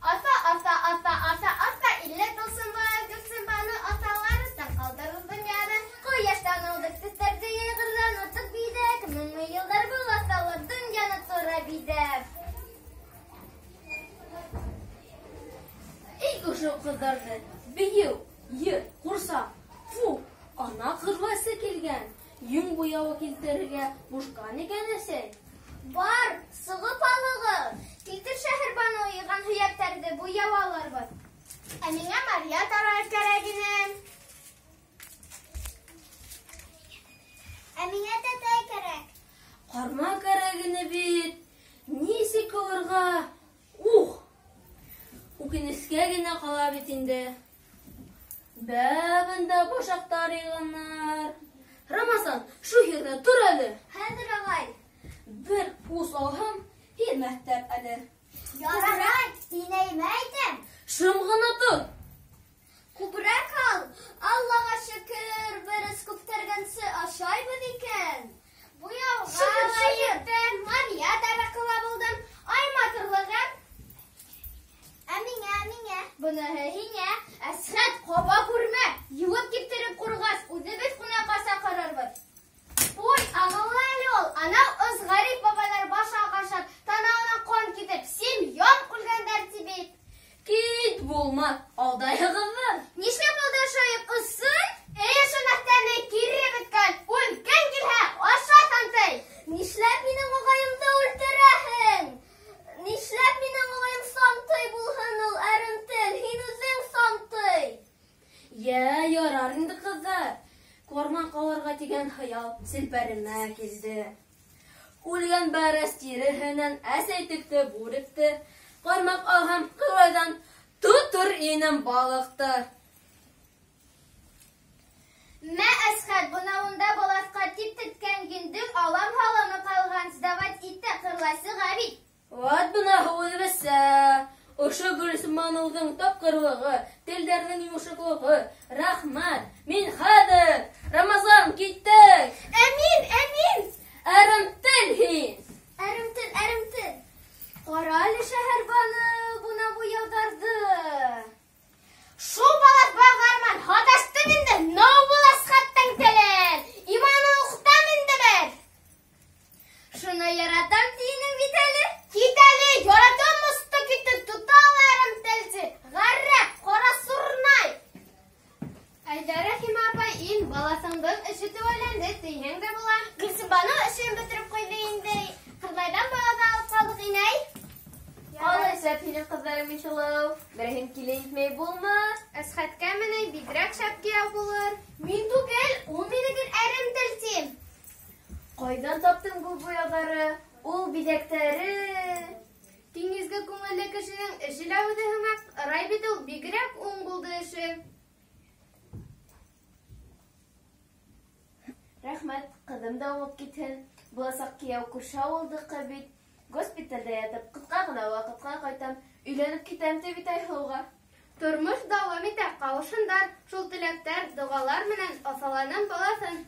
E: Аҫа, аҫа, аҫа, аҫа, аҫа, иллә тылсымға, Гөлсөмбаныу аҫаларыстан ҡалдырыр донъяны.
F: Ҡояштан алдыҡ төҫтәрҙе, йәйғырҙан отоҡ биҙәк. Мең-мең йылдар был аҫалар донъяны тора биҙәп.
E: Эй, ошо ҡыҙҙарҙы, бейеү, йыр, ҡурсаҡ. Фу, ана ҡырласы килгән. Йөн буяуы килтерергә ҡушҡан икән әсәй.
F: Бар, сығып алығыҙ. Килтер Шәһәрбаныу йыйған һөйәктәрҙе буяу алырбыҙ. Ә миңә Мария тарай кәрәк ине. Ә миңә тәтәй кәрәк.
E: Ҡарма кәрәк ине бит. Нисек ҡылырға? Ух! Үкенескә генә ҡала бит инде. Бә, бында башаҡтар йыйғандар. Рамазан, шул ерҙә тор әле.
F: Хәҙер, ағай.
E: Бер ус алһам, һирмәҫтәр әле.
F: Ярай, инәйемә әйтәм.
E: Шым ғына тор.
F: Күберәк ал. Аллаға шөкөр, бер эс күптәргәнсе ашайбыҙ икән. Буяуға ла еттем, Мария тараҡы ла булдым. Ай матурлығы. Ә миңә, миңә, быныһы һиңә.
E: Әсхәт, ҡаба күрмә. Йыуып киптереп ҡурғас, үҙебеҙ ҡунаҡҡа саҡырырбыҙ. Ой, ағыллы әле ул. Анау ос ғариф бабайҙар башаҡ ашап, танауынан ҡан китеп, семьям үлгәндәр ти бит. Кит булма, алдайһығыҙҙыр.
F: Нишләп алдашайыҡ, ысын?
E: Эй, ошо нәҫтәне кире бөткән. тигән хыял селпәремә килде. Үлгән бәрәс тиреһенән әсәй текте бүректе. Ҡармаҡ алһам ҡылайҙан тотор инем балыҡты.
F: Мә, Әсхәт, бынауында балаҫҡа тип теткән йөндөң алам һаламы ҡалған, сдавать итте, ҡырлай сыға бит.
E: Ват бына үҙебеҙсә. Ошо Гөлсембаныуҙың тапҡырлығы, телдәрҙең йомшаҡлығы. Рәхмәт, мин хәҙер. Рамазан, киттек.
F: Әмин, әмин.
E: Әрем тел һин.
F: Әрем тел, әрем тел. Ҡара әле, Шәһәрбаныу, бына буяуҙарҙы. Шул балаҫ бағарман, һаташтым инде, нау был Әсхәттең телен. Иманын уҡытам инде бер. Шуны яратам тинең бит әле. Кит әле, яратам осто китте, тота ала әрем телсе. Ғәрәп, ҡара сурнай.
E: Әйҙә, Рәхимә апай, ин, балаҫыңдың эше теүәләнде, тейһәң дә була.
F: Гөлсембаныу эшен бөтөрөп ҡуйҙы инде. Ҡырлайҙан балаҙы алып ҡалдыҡ, инәй.
E: Ҡалай шәп һинең ҡыҙҙарың, Миңһылыу. Береһен килен итмәй булмаҫ. Әсхәткә менән бигерәк шәп кейәү булыр.
F: Мин түгел, ул мине гел әрем тел тим.
E: Ҡайҙан таптың был буяуҙары, ул биҙәктәре? Иң изге күңелле кешенең эше лә үҙе һымаҡ. Ырай бит ул, бигерәк уң булды эше. Рәхмәт, ҡыҙым да уңып китһен. Буласаҡ кейәү күрше ауылдыҡы бит. Госпиталдә ятып, ҡыҫҡа ғына ваҡытҡа ҡайтам, өйләнеп китәм ти бит Айһылыуға. Тормош дауам итә, ҡауышһындар. Шул теләктәр, доғалар менән аҫаланым балаҫын.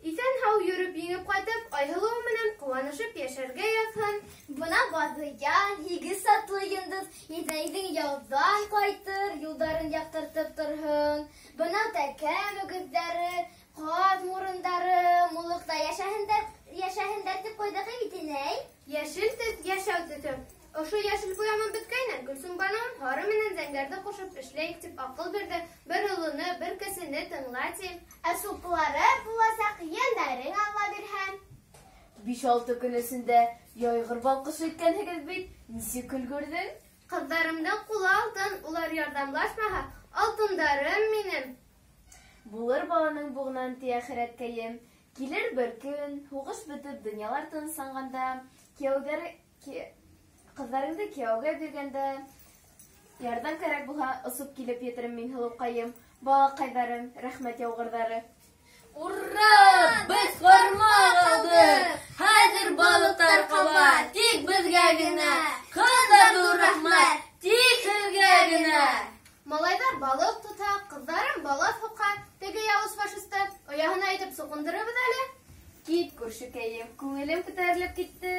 E: Иҫән-һау йөрөп еңеп ҡайтып, Айһылыу менән ҡыуанышып йәшәргә яҙһын.
F: Бына баҙыян, һигеҙ сатлы йондоҙ, инәйҙең яуҙан ҡайтыр, юлдарын яҡтыртып торһон. Бына тәкә мөгөҙҙәре, ҡаҙ мурындары, муллыҡта йәшәһендәр, йәшәһендәр тип ҡуйҙыҡ бит, инәй.
E: Йәшел төҫ, йәшәү төҫө. Ошо йәшел буямын бөткәйне, Гөлсембаныуым һары менән зәңгәрҙе ҡушып эшләйек тип аҡыл бирҙе. Бер олоно, бер кесене тыңла тип.
F: Ә сулпылары буласаҡ ейәндәрең Алла бирһә.
E: 5-6 көн эсендә яйғыр балҡышы иткәнһегеҙ бит, нисек өлгөрҙөң? Ҡыҙҙарымдың ҡулы алтын, улар ярҙамлашмаһа, алтындарым минең. Булыр баланың буғынан ти әхирәткәйем. Килер бер көн, һуғыш бөтөп, донъялар тынысланғанда, ҡыҙҙарыңды кейәүгә биргәндә, ярҙам кәрәк булһа, осоп килеп етерем мин, һылыуҡайым, балаҡайҙарым, рәхмәт яуғырҙары. Ура! Беҙ ҡармаҡ алдыҡ! Хәҙер балыҡтар ҡаба, тик беҙгә генә! Ҡыҙҙар ҙур рәхмәт, тик һеҙгә генә! Малайҙар балыҡ тота, ҡыҙҙарым балаҫ һуҡа, теге яуыз фашисты ояһына итеп суҡындырырбыҙ әле. Кит, күршекәйем, күңелем күтәрелеп китте.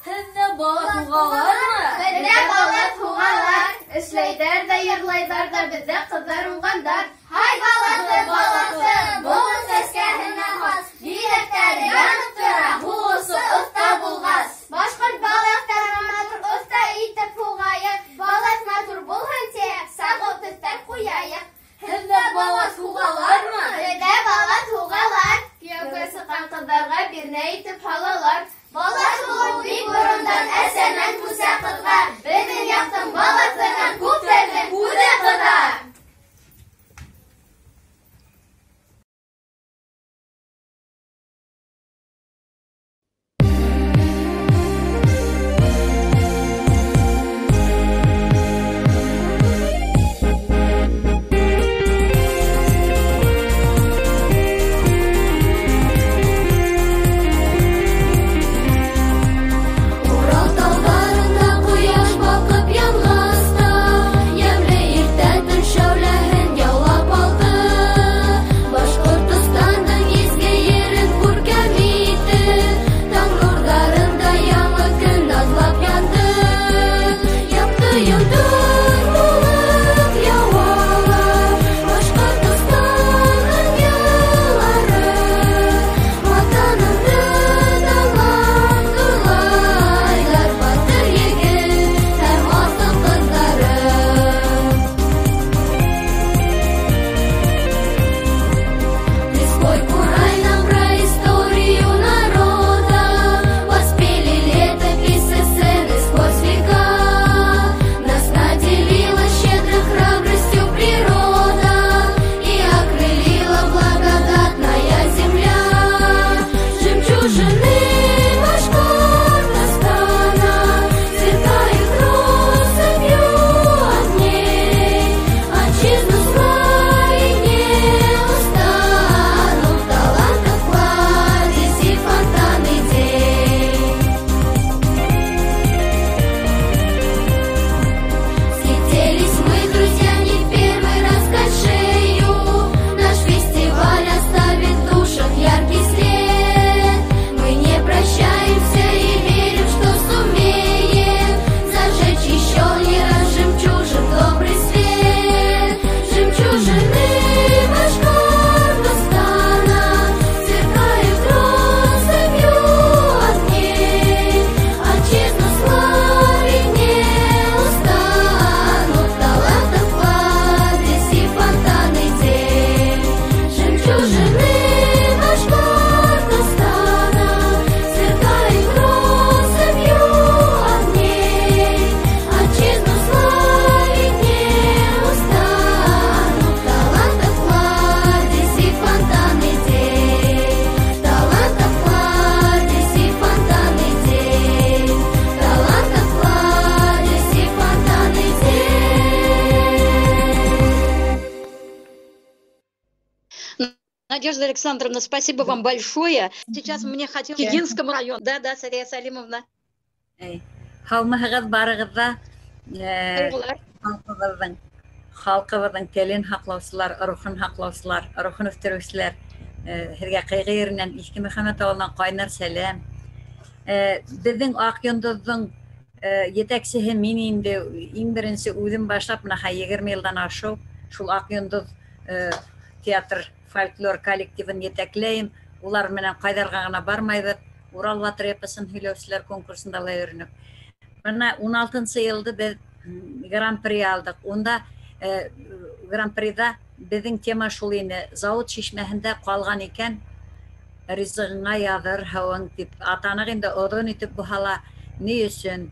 E: Һеҙҙә балаҫ һуғалармы?
F: Беҙҙә балаҫ һуғалар.
E: Эшләйҙәр ҙә, йырлайҙар ҙа, беҙҙә ҡыҙҙар уңғандар.
F: Һай, балаҫы, балаҫы, болон сәскәһенә хас, биҙәктәре янып тора, һуғысы оҫта булғас. Башҡорт балаҫтарын матур оҫта итеп һуғайыҡ, балаҫ матур булһын тип, сағыу төҫтәр ҡуяйыҡ.
E: Һеҙҙә балаҫ һуғалармы?
F: Беҙҙә балаҫ һуғалар.
E: Кейәүгә сыҡҡан ҡыҙҙарға бирнә итеп һалалар.
F: Балаҫ һуғыу бик борондан әсәнән күсә ҡыҙға, беҙҙең яҡтың балаҫынан күптәрҙең күҙе ҡыҙа.
G: Урал тауҙарында ҡояш балҡып янғас та, йәмле иртә төн шәүләһен яулап алды. Башҡортостандың изге ерен күркәм итеп, таң нурҙарында яңы көн наҙлап янды. Яҡты йондоҙ булып яуалар Башҡортостандың яллары. Ватанымды данлап ҙурлайҙар батыр егет һәм алтын ҡыҙҙары. Лесной Курай нам про историю народа воспели летописи сцены сквозь века. Нас на
C: Надежда Александровна, спасибо вам большое. Сейчас мне хотелось в Чигинском районе. Да, да, Сария Салимовна.
A: Һаумыһығыҙ барығыҙ ҙа. Халҡыбыҙҙың телен һаҡлаусылар, рухын һаҡлаусылар, рухын үҫтереүселәр. Һеҙгә Ҡыйғы еренән, Иҫке Мөхәммәт ауылынан ҡайнар сәләм. Беҙҙең Аҡ йондоҙҙоң етәксеһе мин инде, иң беренсе үҙем башлап, бына 20 йылдан ашыу шул Аҡ йондоҙ театр фольклор коллективын етәкләйем. Улар менән ҡайҙарға ғына бармайбыҙ. Урал батыр эпосын һөйләүселәр конкурсында ла йөрөнөк. Бына 16-нсы йылды беҙ гран-при алдыҡ. Унда гран-приҙа беҙҙең тема шул ине: завод шишмәһендә ҡалған икән ризығыңа яҙыр һыуың тип атаныҡ инде, оҙон итеп булһа ла. Ни өсөн?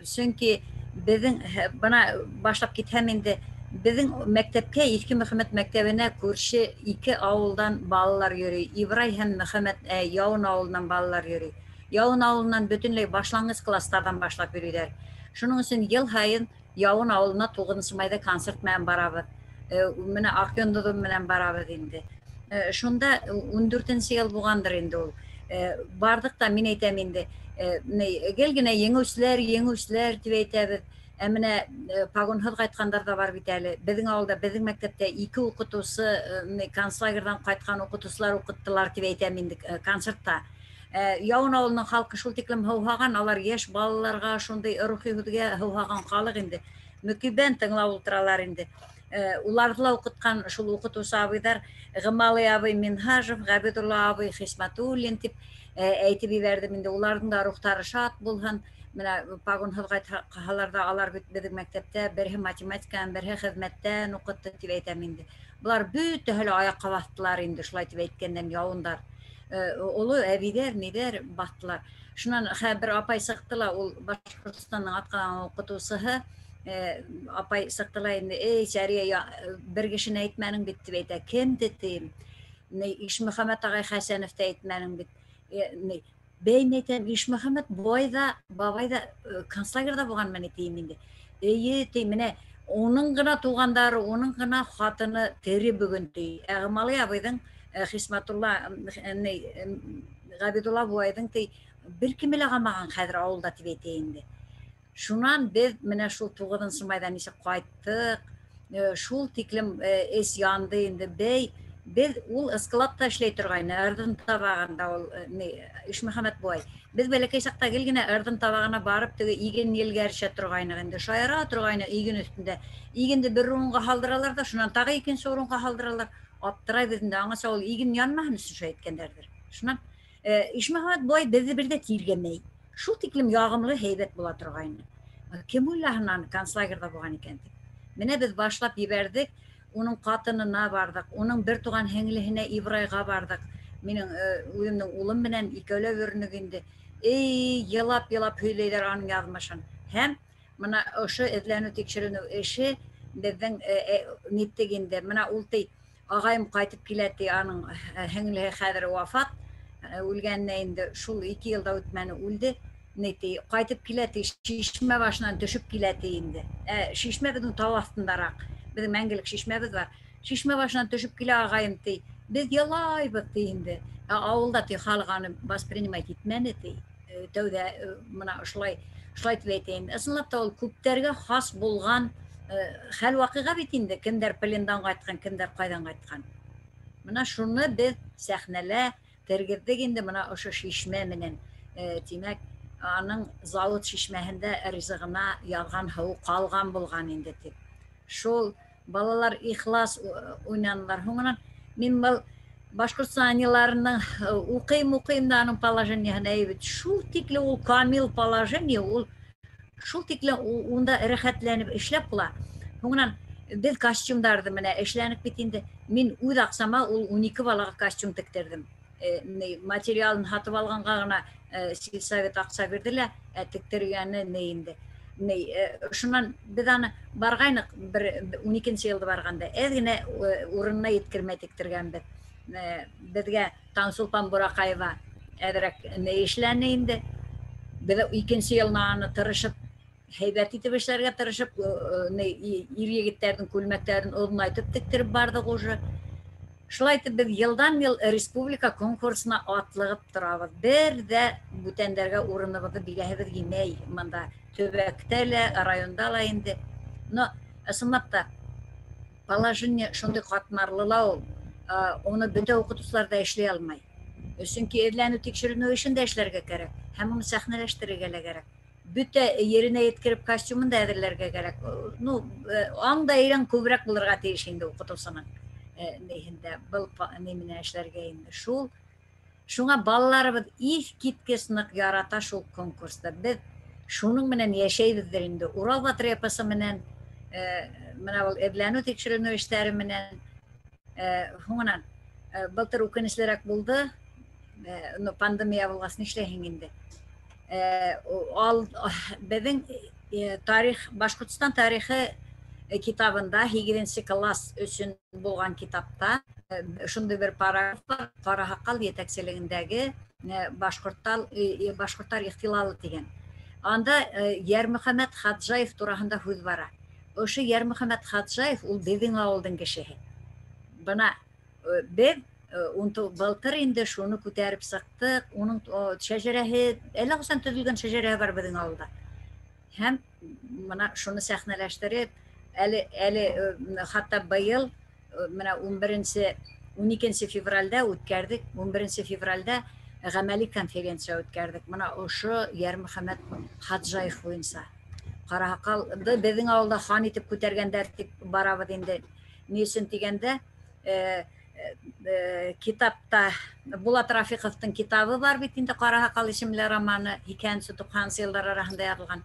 A: Сөнки беҙҙең бына башлап китһәм инде, беҙҙең мәктәпкә, Иҫке Мөхәммәт мәктәбенә күрше ике ауылдан балалар йөрөй. Ибрай һәм Мөхәммәт, Яуын ауылынан балалар йөрөй. Яуын ауылынан бөтөнләй башланғыс кластарҙан башлап йөрөйҙәр. Шуның өсөн йыл һайын Яуын ауылына 9 майҙа концерт менән барабыҙ. Менә Аҡ йондоҙом менән барабыҙ инде. Шунда 14-нсе йыл булғандыр инде ул. Барҙыҡ та, мин әйтәм инде, гел генә еңеүселәр, еңеүселәр тип әйтәбеҙ. Ә менә погонһыҙ ҡайтҡандар ҙа бар бит әле. Беҙҙең ауылда, беҙҙең мәктәптә ике уҡытыусы концлагерҙан ҡайтҡан уҡытыусылар уҡыттылар тип әйтәм инде концертта. Яуын ауылының халҡы шул тиклем һыуһаған, алар йәш балаларға шундай рухи һүҙгә һыуһаған халыҡ инде. Мөкиббән тыңлап ултыралар инде. Уларҙы ла уҡытҡан шул уҡытыусы абыйҙар Ғымалый абый Минһажев, Ғәбиҙулла абый Хисмәтуллин тип әйтеп ебәрҙем инде. Уларҙың да рухтары шат булһын. Менә погонһыҙ ҡайтһалар ҙа, алар бит беҙҙең мәктәптә береһе математиканан, береһе хеҙмәттән уҡытты тип әйтәм инде. Былар бөтәһе лә аяҡҡа баҫтылар инде, шулай тип әйткәндән яуындар. Оло әбейҙәр, ниҙәр баҫтылар. Шунан бер апай сыҡты ла, ул Башҡортостандың атҡан уҡытыусыһы, апай сыҡты ла инде: "Эй, Сәрия, бер кешене әйтмәнең бит", — тип әйтә. "Кемде?" — тием. "Ишмөхәмәт ағай Хәсәновты әйтмәнең бит". Бәй, әйтәм, Ишмөхәмәт бабай ҙа, бабай ҙа концлагерҙа булғанмы ни, тием инде. "Эйе", — ти, "менә уның ғына туғандары, уның ғына ҡатыны тере бөгөн", — ти. Ә Ғымалый абыйҙың, Хисмәтулла, Ғәбиҙулла бабайҙың, ти, бер кеме лә ҡалмаған хәҙер ауылда, тип әйтә инде. Шунан беҙ менә шул 9 майҙа нисек ҡайттыҡ, шул тиклем эс янды инде. Бәй, беҙ ул складта эшләй торғайны, ырҙын табағында ул Ишмөхәмәт бабай. Беҙ бәләкәй саҡта гел генә ырҙын табағына барып, теге иген елгәрешә торғайныҡ инде, шаяра торғайныҡ иген өҫтөндә. Игенде бер урынға һалдыралар ҙа, шунан тағы икенсе урынға һалдыралар. Аптырайбыҙ инде, аңаса ул иген янмаһын өсөн шулай иткәндәрҙер. Шунан Ишмөхәмәт бабай беҙҙе бер ҙә тиргәмәй. Шул тиклем яғымлы, һәйбәт була торғайны. Кем уйлаһын аны концлагерҙа булған икән тип. Менә беҙ башлап ебәрҙек, уның ҡатынына барҙыҡ, уның бер туған һеңлеһенә Ибрайға барҙыҡ. Минең үҙемдең улым менән икәүләп йөрөнөк инде. Эй, йылап-йылап һөйләйҙәр аның яҙмышын. Һәм бына ошо эҙләнеү тикшеренеү эше беҙҙең ниттек инде. Бына ул ти, ағайым ҡайтып килә ти, аның һеңлеһе хәҙер вафат, үлгәненә инде шул 2 йыл да үтмәне, үлде. Ни ти, ҡайтып килә ти, шишмә башынан төшөп килә ти инде. Шишмә беҙҙең тау аҫтындараҡ. Беҙҙең мәңгелек шишмәбеҙ бар. Шишмә башынан төшөп килә ағайым ти. Беҙ ялайбыҙ ти инде. Ауылда ти халыҡ аны воспринимать итмәне ти. Тәүҙә бына ошолай, шулай тип әйтәйем. Ысынлап та ул күптәргә хас булған хәл ваҡиға бит инде. Кемдәр плендан ҡайтҡан, кемдәр ҡайҙан ҡайтҡан. Бына шуны беҙ сәхнәлә тергеҙҙек инде, бына ошо шишмә менән. Тимәк, аның завод шишмәһендә ризығына яҙған һыу ҡалған булған инде тип. Шул балалар ихлас уйнанылар. Һуңынан мин был Башҡортостан йыларының уҡыйым, уҡыйым да аның положениеһын әйбит. Шул тикле ул камил положение, ул шул тикле унда рәхәтләнеп эшләп була. Һуңынан беҙ костюмдарҙы менә эшләнек бит инде. Мин үҙ аҡсама ул 12 балаға костюм тектерҙем. Материалын һатып алғанға ғына сельсовет аҡса бирҙе лә, тектергәне ни инде. Шунан беҙ аны барғайныҡ, бер 12-нсе йылда барғанда, әҙ генә урынына еткермәй тектергәнбеҙ. Беҙгә Таңсулпан Бураҡаева әҙерәк ни эшләне инде. Беҙ икенсе йылына аны тырышып, һәйбәт итеп эшләргә тырышып, ир егеттәрҙең күлмәктәрен оҙонайтып тектереп барҙыҡ уже.
H: Шулай итеп беҙ йылдан-йыл республика конкурсына атлығып торабыҙ. Бер ҙә бүтәндәргә урыныбыҙҙы бирәһебеҙ килмәй бында. Төбәктә лә, районда ла инде. Но ысынлап та положение шундай ҡатмарлы ла ул. Уны бөтә уҡытыусылар ҙа эшләй алмай. Сөнки эҙләнеү тикшеренеү эшен дә эшләргә кәрәк, һәм уны сәхнәләштерергә лә кәрәк. Бөтә еренә еткереп костюмын да әҙерләргә кәрәк. Ну, аң да әйрән күберәк булырға тейеш инде уҡытыусының ниһендә был ни менән эшләргә инде. Шул шуңа балаларыбыҙ иҫ киткес ныҡ ярата шул конкурста. Беҙ шуның менән йәшәйбеҙҙер инде. Урал батыр эпосы менән, менә был эҙләнеү тикшеренеү эштәре менән, һуңынан былтыр үкенеслерәк булды. Ну, пандемия булғас нишләйһең инде. Беҙҙең тарих, Башҡортостан тарихы китабында 8-нсе класс өсөн булған китапта шундай бер параграф бар, Ҡараһаҡал етәкселегендәге башҡорттар ихтилалы тигән. Анда Йәрмөхәмәт Хаджаев тураһында һүҙ бара. Ошо Йәрмөхәмәт Хаджаев ул беҙҙең ауылдың кешеһе. Бына беҙ былтыр инде шуны күтәреп сыҡтыҡ. Уның шәжәрәһе, әллә ҡасан төҙөлгән шәжәрәһе бар беҙҙең ауылда. Һәм бына шуны сәхнәләштереп, әле хатта быйыл менә 12 февралдә үткәрҙек, 11 февралдә ғәмәли конференция үткәрҙек. Бына ошо Йәрмөхәмәт Хаджаев буйынса. Ҡараһаҡалды беҙҙең ауылда хан итеп күтәргәндәр тип барабыҙ инде. Ни өсөн тигәндә, китапта Булат Рафиҡовтың китабы бар бит инде, Ҡараһаҡал исемле романы 2-90 йылдар араһында яҙылған.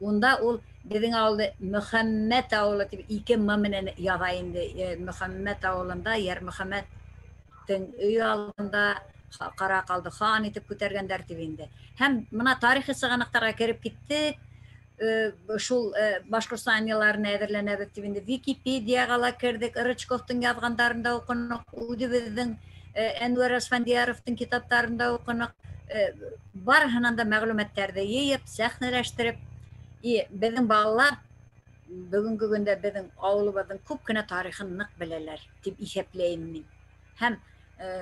H: Унда ул беҙҙең ауылды Мөхәммәт ауылы тип 2 М менән яҙа инде. Мөхәммәт ауылында Йәрмөхәмәттең өй алдында Ҡараһаҡалды хан итеп күтәргәндәр тип инде. Һәм бына тарихи сығанаҡтарға кереп киттек. Шул Башҡортостан йылларына әҙерләнәбеҙ тип инде Википедияға ла керҙек, Рычковтың яҙғандарын да уҡыныҡ, үҙебеҙҙең Әнүәр Асфандияровтың китаптарын да уҡыныҡ. Барыһынан да мәғлүмәттәрҙе йыйып, сәхнәләштереп, беҙҙең балалар бөгөнгө көндә беҙҙең ауылыбыҙҙың күп кенә тарихын ныҡ беләләр тип иҫәпләйем мин. Һәм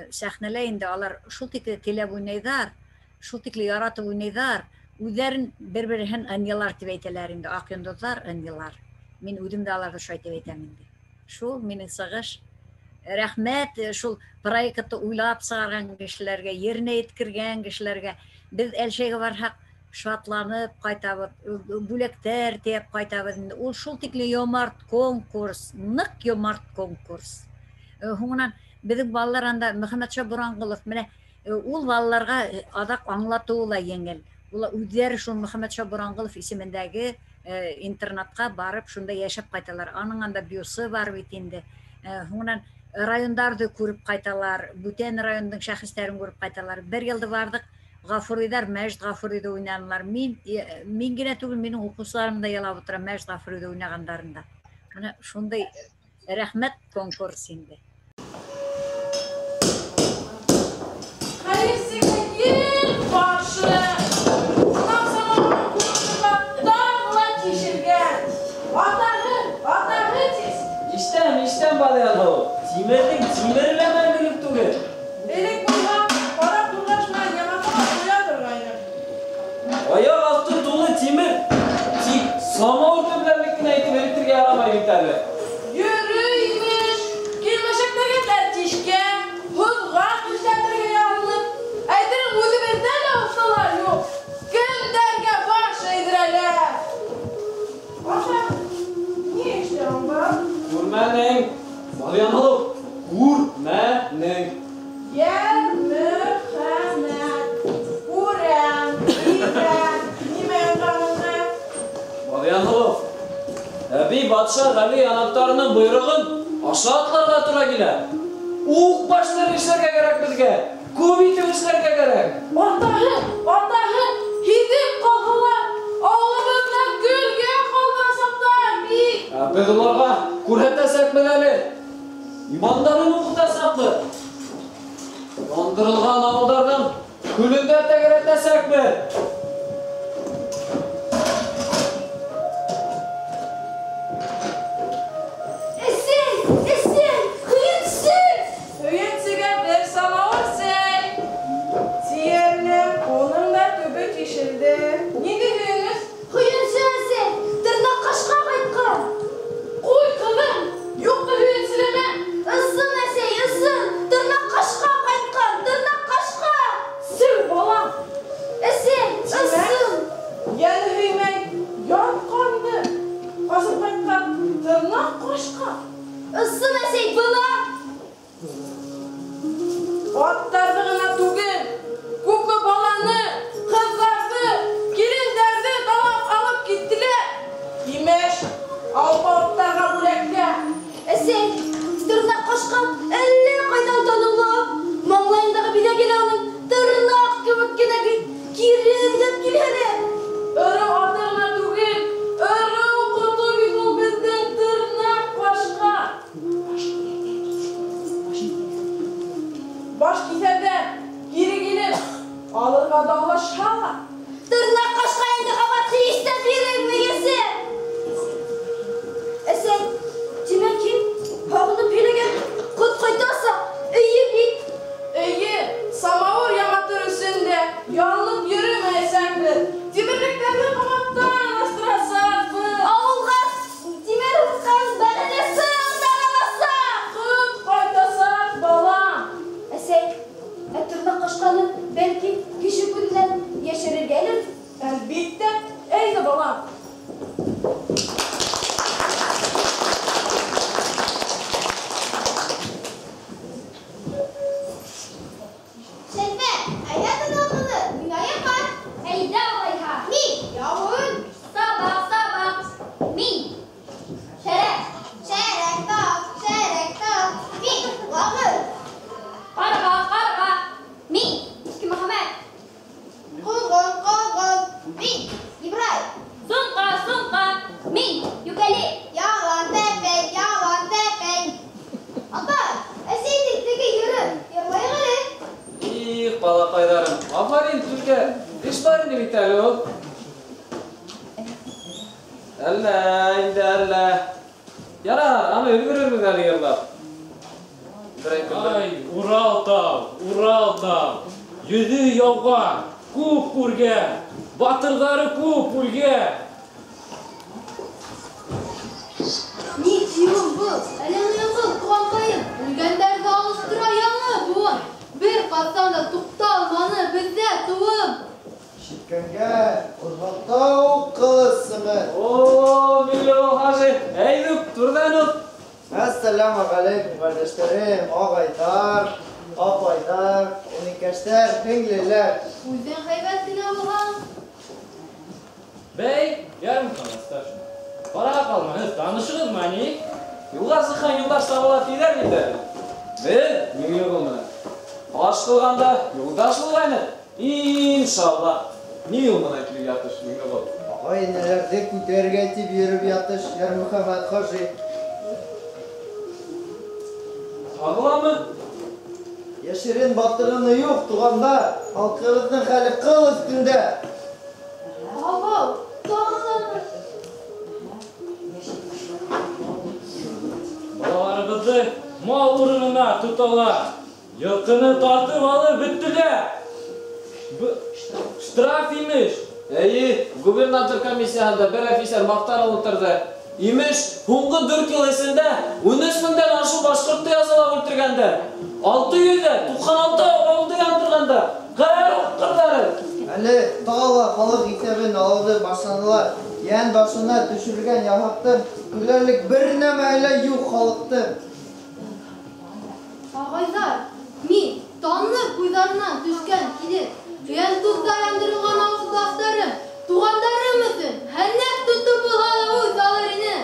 H: сәхнәлә инде алар шул тикле теләп уйнайҙар, шул тикле яратып уйнайҙар, үҙҙәрен бер-береһен ынйылар тип әйтәләр инде, аҡ йондоҙҙар, ынйылар. Мин үҙем дә аларҙы шулай тип әйтәм инде. Шул минең сығыш. Рәхмәт шул проектты уйлап сығарған кешеләргә, еренә еткергән кешеләргә. Беҙ Әлшәйгә барһаҡ, шатланып ҡайтабыҙ, бүләктәр тейәп ҡайтабыҙ инде. Ул шул тикле йомарт конкурс, ныҡ йомарт конкурс. Һуңынан беҙҙең балалар анда Мөхәммәтша Буранғолов, менә ул балаларға аҙаҡ аңлатыуы ла еңел. Улар үҙҙәре шул Мөхәммәтша Буранғолов исемендәге интернатҡа барып шунда йәшәп ҡайталар. Аның анда биосы бар бит инде. Һуңынан райондарҙы күреп ҡайталар, бүтән райондың шәхестәрен күреп ҡайталар. Бер йылды барҙыҡ, Ғафуриҙар Мәжит Ғафуриҙы уйнанылар. Мин генә түгел, минең уҡыусыларым да ялап ултыра Мәжит Ғафуриҙы уйнағандарында. Бына шундай рәхмәт конкурс инде.
I: Ишетәм, Балиянһылыу. Тимерҙең тимере лә мәңгелек түгел.
J: Элек булһа, ҡара ҡурғаш менән яңаҡҡа ҡуя торғайным.
I: Аяҡ аҫты тулы тимер. Тик самауыр төпләрлек кенә итеп эретергә ярамай бит әле.
J: Йөрөй имеш, килмешәктәргә тәртишкән, һуҙған эшләтергә яҙылып, әйтерең үҙебеҙҙә лә оҫталар юҡ. Кемдәргә баш эйҙерәләр? Аша, ни эшләүең бар?
I: Күрмәнең, Балиянһылыу, күрмәнең.
J: Йәрмөхәмәт, күрәм, һиҙәм, нимә янғаныңды?
I: Балиянһылыу, әбей батша Ғәли янаттарының бойороғон аша атларға тура килә. Уҡ баштары эшләргә кәрәк беҙгә, күп итеп эшләргә кәрәк.
J: Атаһы, атаһы, һиҙеп ҡалһалар, ауылыбыҙҙы көлгә ҡалдырасаҡтар бит.
I: Ә беҙ уларға күрһәтәсәкбеҙ әле. Имандарын уҡытасаҡбыҙ. Яндырылған ауылдарҙың көлөн дә тәгәрәтәсәкбеҙ.
E: Әсәй, әсәй, һөйөнсө!
J: Тырнаҡ ҡашҡа.
F: Ысын, әсәй, бына.
J: Аттарҙы ғына түгел, күпме баланы, ҡыҙҙарҙы, килендәрҙе талап алып киттеләр. Имеш, алпауыттарға бүләккә.
F: Әсәй, тырнаҡ ҡашҡа әллә ҡайҙан таныла. Маңлайындағы биҙәге лә уның тырнаҡ кеүек кенә бит, кире эҙләп килһә лә.
J: Ырыу аты ғына түгел, ырыу ҡото бит ул беҙҙең тырнаҡ ҡашҡа. Баш киҫәрҙән кире килеп, алырға даулашһа ла.
F: Тырнаҡ ҡашҡа инде ҡабат һис тә бирелмәйәсәк. Әсәй, тимәк һин һағынып һөйләгән ҡот ҡайтасаҡ, эйе бит.
J: Эйе, самауыр яматыр өсөн дә ялынып йөрөмәйәсәкбеҙ. Тимерлектәрҙе ҡабаттан астырасаҡбыҙ.
F: Ауылға тимер һуҡҡан бәләне сыҡтараласаҡ.
J: Ҡот ҡайтасаҡ, балам.
F: Әсәй, ә тырнаҡ ҡашҡаны бәлки кеше күҙенән йәшерергәлер?
J: Әлбиттә, әйҙә, балам.
F: Шәрифә, әйҙә тынлығыҙ, миңә яҡар. Әйҙә улайһа. Мин, яуын. Сабаҡ, сабаҡ. Мин, шәрәк. Шәрәк тап, шәрәк тап. Мин, лағыр. Ҡарға, ҡарға. Мин, Иҫке Мөхәммәт. Ҡоҙғон, ҡоҙғон. Мин, Ибрай. Сумҡа, сумҡа. Мин, Йүкәле. Ялан тәпәй, ялан тәпәй. Атай, әсәйҙең теге йыры йырлайыҡ әле.
I: Их, балаҡайҙарым, афарин түргә, эш бар ине бит әле ул. Әллә, инде әллә. Ярар, аны өлгөрөрбөҙ әле йырлап. Берәй көндә.
K: Ай, Урал тау, Урал тау. Йөҙө яуған, күп күргән, батырҙары күп үлгән.
E: Ни тиеүең был? Әллә ныҡыл, туғанҡайым, үлгәндәрҙе алыштыра яңы быуын. Бер ҡасан да туҡталманы беҙҙә тыуым.
L: Шиткәнгә ҡуҙғалта уҡ ҡылыс сыңы.
I: О, Миңлеғол хажи, әйҙүк, түрҙән үк.
L: Әссәләмү ғәләйкүм, ҡәрҙәштәрем, ағайҙар, апайҙар, энекәштәр, һеңлеләр.
E: Үҙең һәйбәт кенә булһаң.
K: Бәй, Ярмөхәммәт старшина. Ҡара ҡалманы, танышығыҙмы ни?
I: Юлға сыҡҡан юлдаш табыла тиҙәр бит әле. Беҙ Миңлеғол менән аш ҡылғанда юлдаш булғайныҡ. Иншалла. Ни юл менән килеп ятыш, Миңлеғол?
L: Ағай-энеләрҙе күтәрергә тип йөрөп ятыш, Ярмөхәммәт хажи.
I: Тағыламы?
L: Йәшерен батырыны юҡ, туғандар. Халҡыбыҙҙың хәле ҡыл өҫтөндә.
E: Абау, тағыламы?
K: Балаларыбыҙҙы мал урынына тоталар. Йылҡыны тартып алып бөттөләр. Штраф имеш.
I: Эйе, губернатор комиссияһында бер офицер маҡтанып ултырҙы. Имеш, һуңғы 4 йыл эсендә 13 меңдән ашыу башҡортто язалап үлтергәндәр. 696 ауылды яндырғандар. Ҡәһәр һуҡҡырҙары.
L: Әле тағы ла халыҡ иҫәбен алыуҙы башланылар. Йән башына төшөрөлгән яһаҡтың түләрлек бер нәмә лә юҡ халыҡтың.
E: Ағайҙар, мин танып буйҙарынан төшкән килен, өйән туҙҙа яндырылған ауылдаштарым, туғандарым өсөн һәнәк тотоп булһа ла үҙ алыр ине.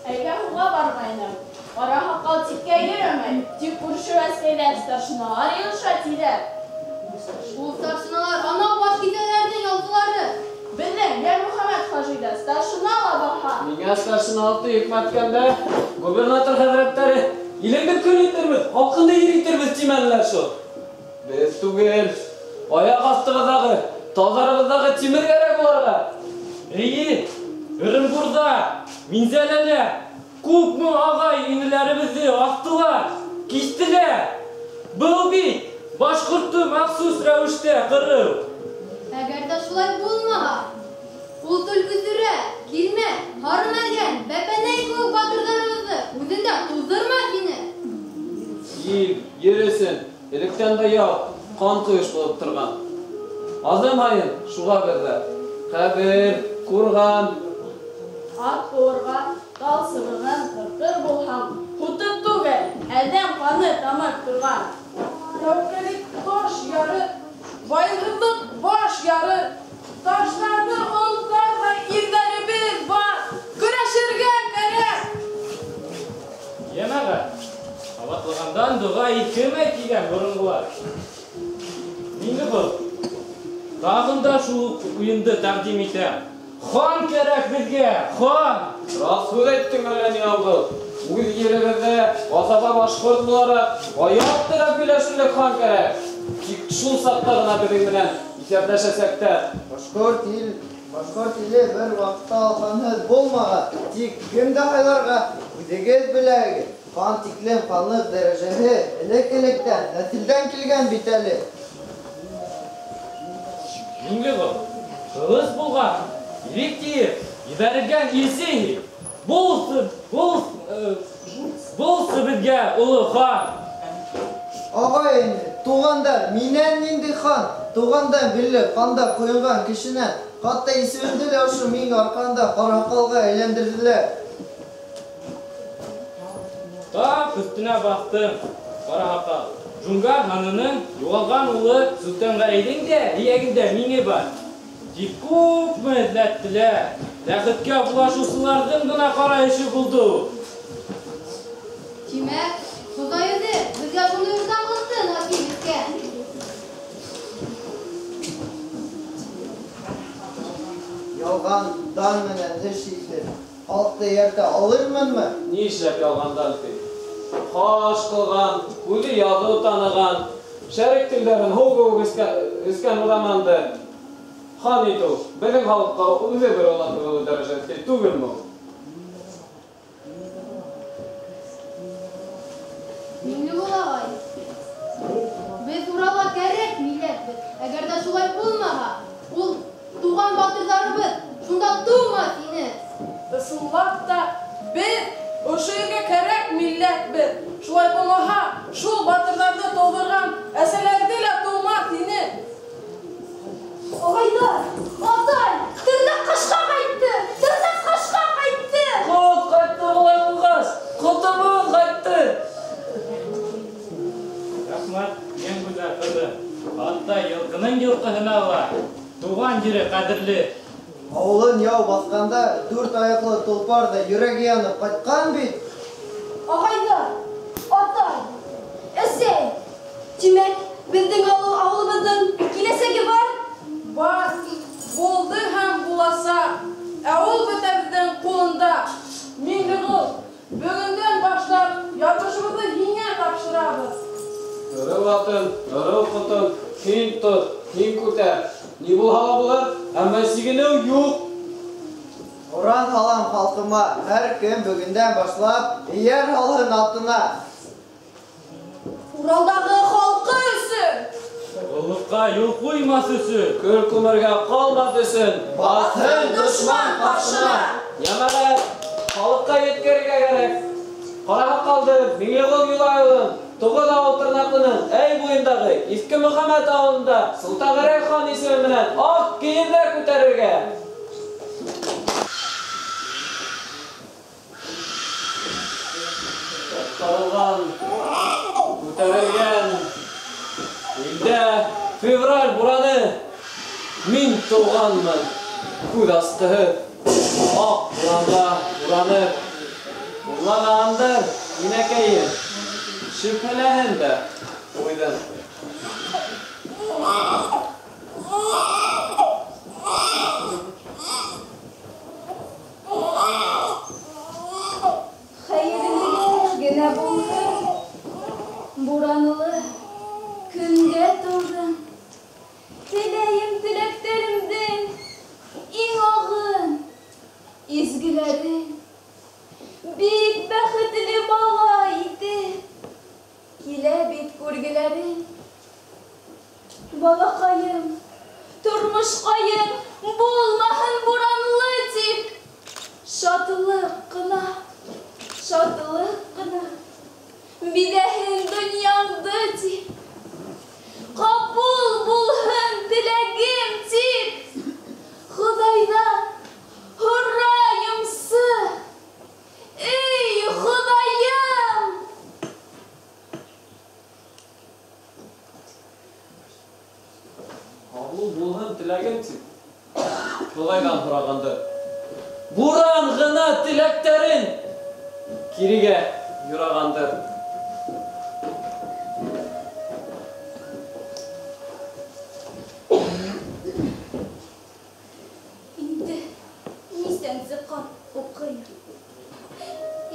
J: Әйгә һуға барғайным. Ҡара һаҡал тиккә йөрөмәй, тик күрше Вәскәйҙә старшиналар йыйылыша тиҙәр.
E: Ул старшиналар анау баш киҫәүҙәрҙең ялсылары.
J: Беҙҙең Йәрмөхәмәт хажи ҙа старшина ла баһа.
I: Миңә старшиналыҡты йөкмәткәндә губернатор хәҙрәттәре илеңде көл итербеҙ, халҡыңды ир итербеҙ тимәнеләр шул. Беҙ түгел, аяҡ аҫтығыҙҙағы, тауҙарыбыҙҙағы тимер кәрәк уларға.
K: Эйе, Ырымбурҙа, Минзәләлә күпме ағай-энеләребеҙҙе аҫтылар, киҫтеләр. Был бит башҡортто махсус рәүештә ҡырыу.
E: Әгәр ҙә шулай булмаһа, ул төлкө-сүрә, килмә, һары мәргән, бәпәнәй кеүек батырҙарыбыҙҙы үҙендә туҙҙырмаҫ ине.
I: Ил, ер өсөн электән дә яу, ҡан ҡойош булып торған. Аҙым һайын шуға беҙҙә ҡәбер, ҡурған.
J: Ат ҡыуырға тал сыбығын ҡырҡыр булһаң, һуты түгел, әҙәм ҡаны тамып торған.
M: Тәүәккәллек таш ярыр, вайымһыҙлыҡ баш ярыр. Ташларҙы оноторҙай ирҙәребеҙ бар, көрәшергә кәрәк.
K: Йәмәғәт, ҡабатлағандан доға иҫкермәй тигән боронғолар. Миңлеғол, тағын да шул уҡ уйынды тәҡдим итәм. Хан кәрәк беҙгә, хан!
I: Раҫ һүҙ әйттең әллә ни, ауыл. Үҙ еребеҙҙә ҡасаба башҡорт булараҡ аяҡ терәп һөйләшерлек хан кәрәк. Тик шул саҡта ғына беҙҙең менән иҫәпләшәсәктәр.
L: Башҡорт иле бер ваҡытта ла ханһыҙ булмаған. Тик кемде һайларға, үҙегеҙ беләһегеҙ. Хан тиклем ханлыҡ дәрәжәһе элек-электән, нәҫелдән килгән бит әле.
K: Миңлеғол, ҡылыс булған, ирек тиеп, ебәрелгән илсе һин. Булсы беҙгә оло хан.
L: Ағай инде, туғандар, минән ниндәй хан? Туғандан бирле ҡанда ҡойонған кешенән, хатта исемемде лә ошо миң арҡаһында ҡараһаҡалға әйләндерҙеләр.
K: Тап өҫтөнә баҫтым, ҡараһаҡал. Джунгар ханының юғалған улы Солтанғәрәйҙең дә эйәгендә миңе бар. Тик күпме эҙләттеләр, тәхеткә булашыусыларҙың ғына ҡара эше булды ул.
E: Тимәк, Хоҙай үҙе беҙгә шуны ярҙамлыҡты насип иткән.
L: Ялғандан менән эш итеп, халыҡты эйәртә алырмынмы?
I: Ни эшләп ялғандан ти? Хаш ҡылған, үҙе яҙыу таныған, шәрыҡ телдәрен һыу кеүек эскән ураманды хан итеү беҙҙең халыҡҡа үҙе бер олатылыу дәрәжәһе түгелме ул?
E: Миңлеғол ағай, беҙ Уралға кәрәк милләтбеҙ. Әгәр ҙә шулай булмаһа, ул туған батырҙарыбыҙ шунда тыумаҫ ине.
M: Ысынлап та, беҙ ошо ергә кәрәк милләтбеҙ. Шулай булмаһа, шул батырҙарҙы тыуҙырған әсәләрҙе лә тыумаҫ ине.
G: Ағайҙар, атай, тырнаҡ ҡашҡа ҡайтты, тырнаҡ ҡашҡа ҡайтты.
I: Ҡот ҡайтты былай булғас, ҡотобоҙ ҡайтты.
K: Рәхмәт, иң гүзәл ҡыҙым. Хатта йылҡының йылҡыһына ла тыуған ере ҡәҙерле.
L: Ауылын яу баҫҡанда дүрт аяҡлы толпар ҙа йөрәге янып ҡайтҡан бит.
G: Ағайҙар, атай, әсәй, тимәк, беҙҙең ауылыбыҙҙың киләсәге бар?
M: Бар, булды һәм буласаҡ. Ә ул бөтәбеҙҙең ҡулында. Миңлеғол, бөгөндән башлап яҙмышыбыҙҙы һиңә тапшырабыҙ.
I: Ырыу атын, ырыу ҡотон, һин тот, һин күтәр. Ни булһа ла булыр, әммә сигенеү юҡ.
L: Уран һалам халҡыма, һәр кем бөгөндән башлап эйәр һалһын атына.
G: Уралдағы халҡы өсөн!
K: Ҡоллоҡҡа юл ҡуймаҫ өсөн!
I: Көл күмергә ҡалмаҫ өсөн!
L: Баҫһын дошман ҡаршына!
I: Йәмәғәт, халыҡҡа еткерергә кәрәк. Ҡараһаҡалды Миңлеғол Юлайұлын Туғыҙ ауыл тырнаҡлының Әй буйындағы Иҫке Мөхәммәт ауылында Солтанғәрәй хан исеме менән аҡ кейеҙҙәр күтәрергә. Ҡарылған, күтәрелгән илдә февраль бураны мин тыуғанмын. Күҙ асҡыһыҙ аҡ буранға уранып урлағандыр инәкәйем. Шөбһәләһен дә ҡуйҙым.
G: Хәйерлегә генә булһын, буранлы көнгә тыуҙым. Теләйем теләктәремдең иң ағын, изгеләрен, бик бәхетле бала итеп килә бит күргеләрен. Балаҡайым, тормошҡайым булмаһын буранлы тип, шатлыҡ ҡына, шатлыҡ ҡына биҙәһен донъяңды тип, ҡабул булһын теләгем тип, Хоҙайҙан һорайымсы.
I: Буран ғына теләктәрен кирегә юрағандыр.
E: Инде нисәнсе ҡат уҡыйым.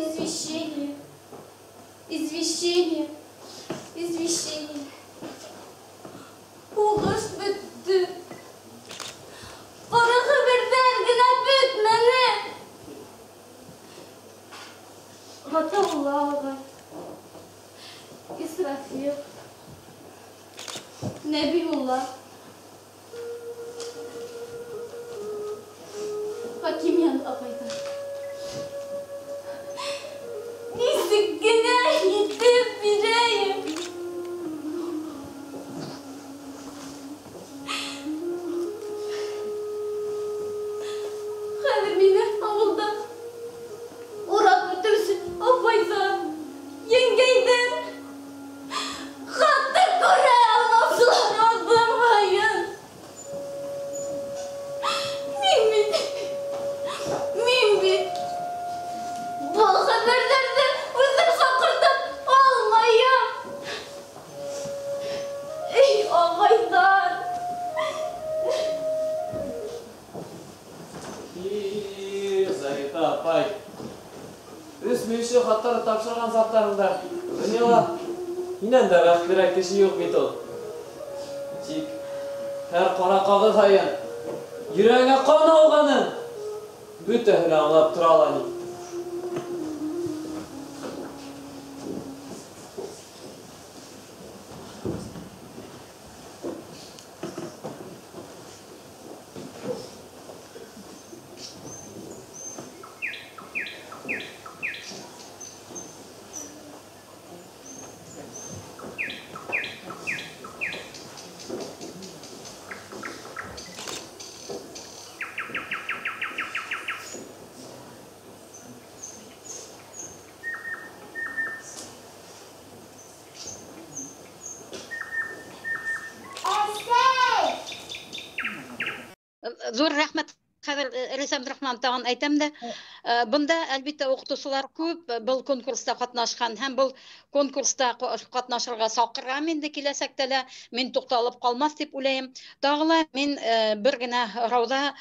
E: Извещение, извещение, извещение. Һуғыш бөттө. Ҡоро хәбәрҙәр генә бөтмәне. Ғатаулла ағай, Исрафил, Нәбиулла, Хакимйән ағайҙар. Нисек кенә итеп бирәйем? Хәҙер мине ауылда урап үтеүсе апайҙар, еңгәйҙәр хатты күрә алмаусылар аҙым һайын. Мин бит был хәбәрҙәрҙе үҙем саҡыртып алмайым. Эй, ағайҙар!
I: И, Зарифа апай, өс мөйөшлө хаттар тапшырған саҡтарында донъяла һинән дә бәхетлерәк кеше юҡ бит ул. Тик һәр ҡара ҡағыҙ һайын йөрәгеңә ҡан ауғанын бөтәһе лә аңлап тора ла ни.
F: Әсәй!
C: Ҙур рәхмәт. Хәҙер Рәйсә Абдрахман тағын әйтәм дә, бында әлбиттә уҡытыусылар күп был конкурста ҡатнашҡан һәм был конкурста ҡатнашырға саҡырам инде киләсәктә лә, мин туҡталып ҡалмаҫ тип уйлайым. Тағы ла мин бер генә һорауҙа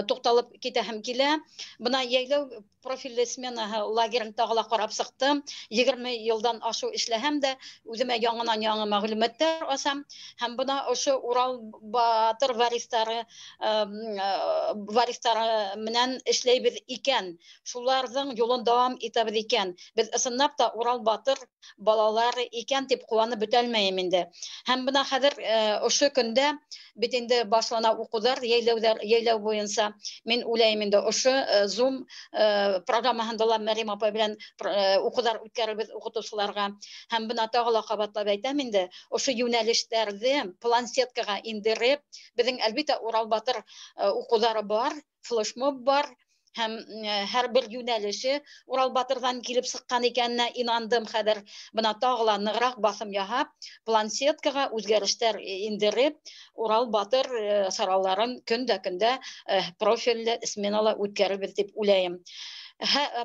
C: туҡталып китәһем килә. Бына йәйләү профилле сменаһы лагерын тағы ла ҡарап сыҡтым. 20 йылдан ашыу эшләһәм дә, үҙемә яңынан яңы мәғлүмәттәр асам. Һәм бына ошо Урал батыр варистары менән эшләйбеҙ икән, шуларҙың юлын дауам итәбеҙ икән, беҙ ысынлап та Урал батыр балалары икән тип ҡыуанып бөтә алмайым инде. Һәм бына хәҙер ошо көндә бит инде башлана уҡыуҙар, йәйләүҙәр, йәйләү буйынса. Мин уйлайым инде ошо Zoom программаһында ла Мәрйәм апай белән уҡыуҙар үткәрербеҙ уҡытыусыларға. Һәм бына тағы ла ҡабатлап әйтәм инде, ошо йүнәлештәрҙе планшеткаға индереп, беҙҙең әлбиттә Урал батыр уҡыуҙары бар, флешмоб бар, һәм һәр бер йүнәлеше Урал батырҙан килеп сыҡҡан икәненә инандым хәҙер. Бына тағы ла нығыраҡ баҫым яһап, планшеткаға үҙгәрештәр индереп, Урал батыр сараларын көндә-көндә профилле сменала үткәрербеҙ тип уйлайым.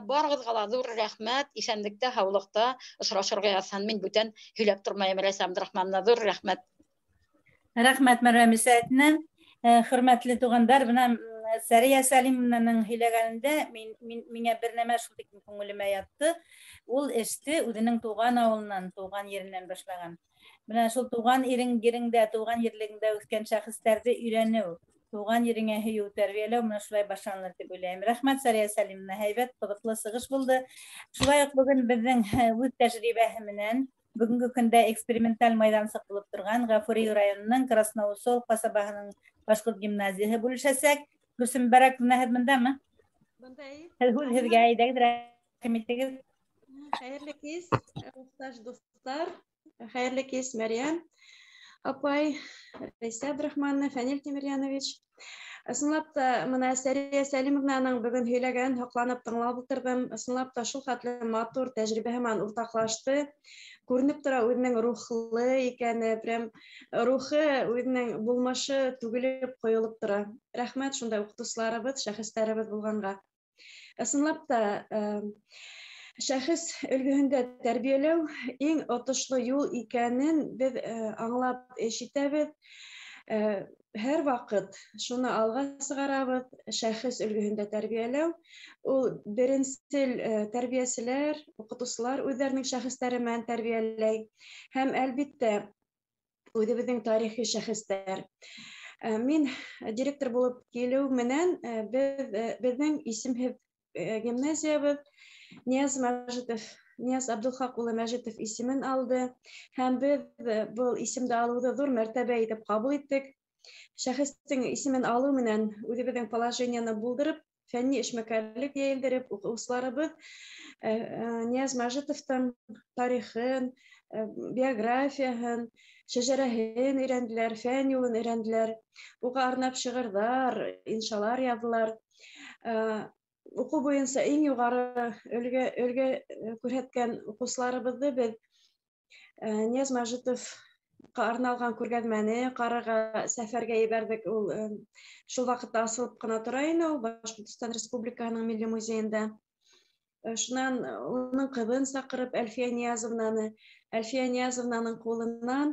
C: Барығыҙға ла ҙур рәхмәт, иҫәнлектә, һаулыҡта осрашырға яҙһын. Мин бүтән һөйләп тормайым. Рәйсә Абдрахмановна, ҙур рәхмәт.
A: Рәхмәт, Мәрвә Мисәтина. Хөрмәтле туғандар, бына Сәрия Сәлимовнаның һөйләгәнендә миңә бер нәмә шул тиклем күңелемә ятты. Ул эште үҙенең тыуған ауылынан, тыуған еренән башлаған. Бына шул тыуған ереңдә, тыуған ерлегеңдә үҫкән шәхестәрҙе өйрәнеү, тыуған ереңә һөйөү, тәрбиәләү менә шулай башланыр тип уйлайым. Рәхмәт, Сәрия Сәлимовна, һәйбәт, ҡыҙыҡлы сығыш булды. Шулай уҡ бөгөн беҙҙең үҙ тәжрибәһе менән бөгөнгө көндә эксперименталь майҙансыҡ булып торған Ғафури районының Красноусол ҡасабаһының башҡорт гимназияһы бүлешәсәк. Гөлсөм Бәрәковна, һеҙ бындамы?
N: Бында.
A: Һүҙ һеҙгә, әйҙәгеҙ, рәхим итегеҙ.
N: Хәйерле кис, дуҫтар, дуҫтар. Хәйерле кис, Мәрйәм апай, Рәйсә Абдрахмановна, Фәнил Тимерьянович. Ысынлап та, мына Сәрия Сәлимовнаның бөгөн һөйләгәнен һоҡланып тыңлап ултырҙым. Ысынлап та шул хәтле матур тәжрибәһе менән уртаҡлашты. Күренеп тора үҙенең рухлы икәне, прям рухы үҙенең булмышы түгелеп ҡойолоп тора. Рәхмәт шундай уҡытыусыларыбыҙ, шәхестәребеҙ булғанға. Ысынлап та, шәхес өлгөһөндә тәрбиәләү иң отошло юл икәнен беҙ аңлап эш итәбеҙ. Һәр ваҡыт шуны алға сығарабыҙ, шәхес өлгөһөндә тәрбиәләү. Ул беренсел тәрбиәселәр, уҡытыусылар үҙҙәренең шәхестәре менән тәрбиәләй. Һәм әлбиттә үҙебеҙҙең тарихи шәхестәр. Мин директор булып килеү менән беҙҙең исемһеҙ гимназиябыҙ Нияз Мәжитов, Нияз Абдулхаҡ улы Мәжитов исемен алды. Һәм беҙ был исемде алыуҙы ҙур мәртәбә итеп ҡабул иттек. Шәхестең исемен алыу менән үҙебеҙҙең положениены булдырып, фәнни эшмәкәрлек йәйелдереп, уҡыусыларыбыҙ Нияз Мәжитовтың тарихын, биографияһын, шәжәрәһен өйрәнделәр, фән юлын өйрәнделәр. Уға арнап шиғырҙар, иншалар яҙҙылар. Уҡыу буйынса иң юғары өлгө күрһәткән уҡыусыларыбыҙҙы беҙ Нияз Мәжитовҡа арналған күргәҙмәне ҡарарға сәфәргә ебәрҙек. Ул шул ваҡытта асылып ҡына тора ине ул Башҡортостан Республикаһының Милли музейында. Шунан уның ҡыҙын саҡырып, Әлфиә Ниязовнаны, Әлфиә Ниязовнаның ҡулынан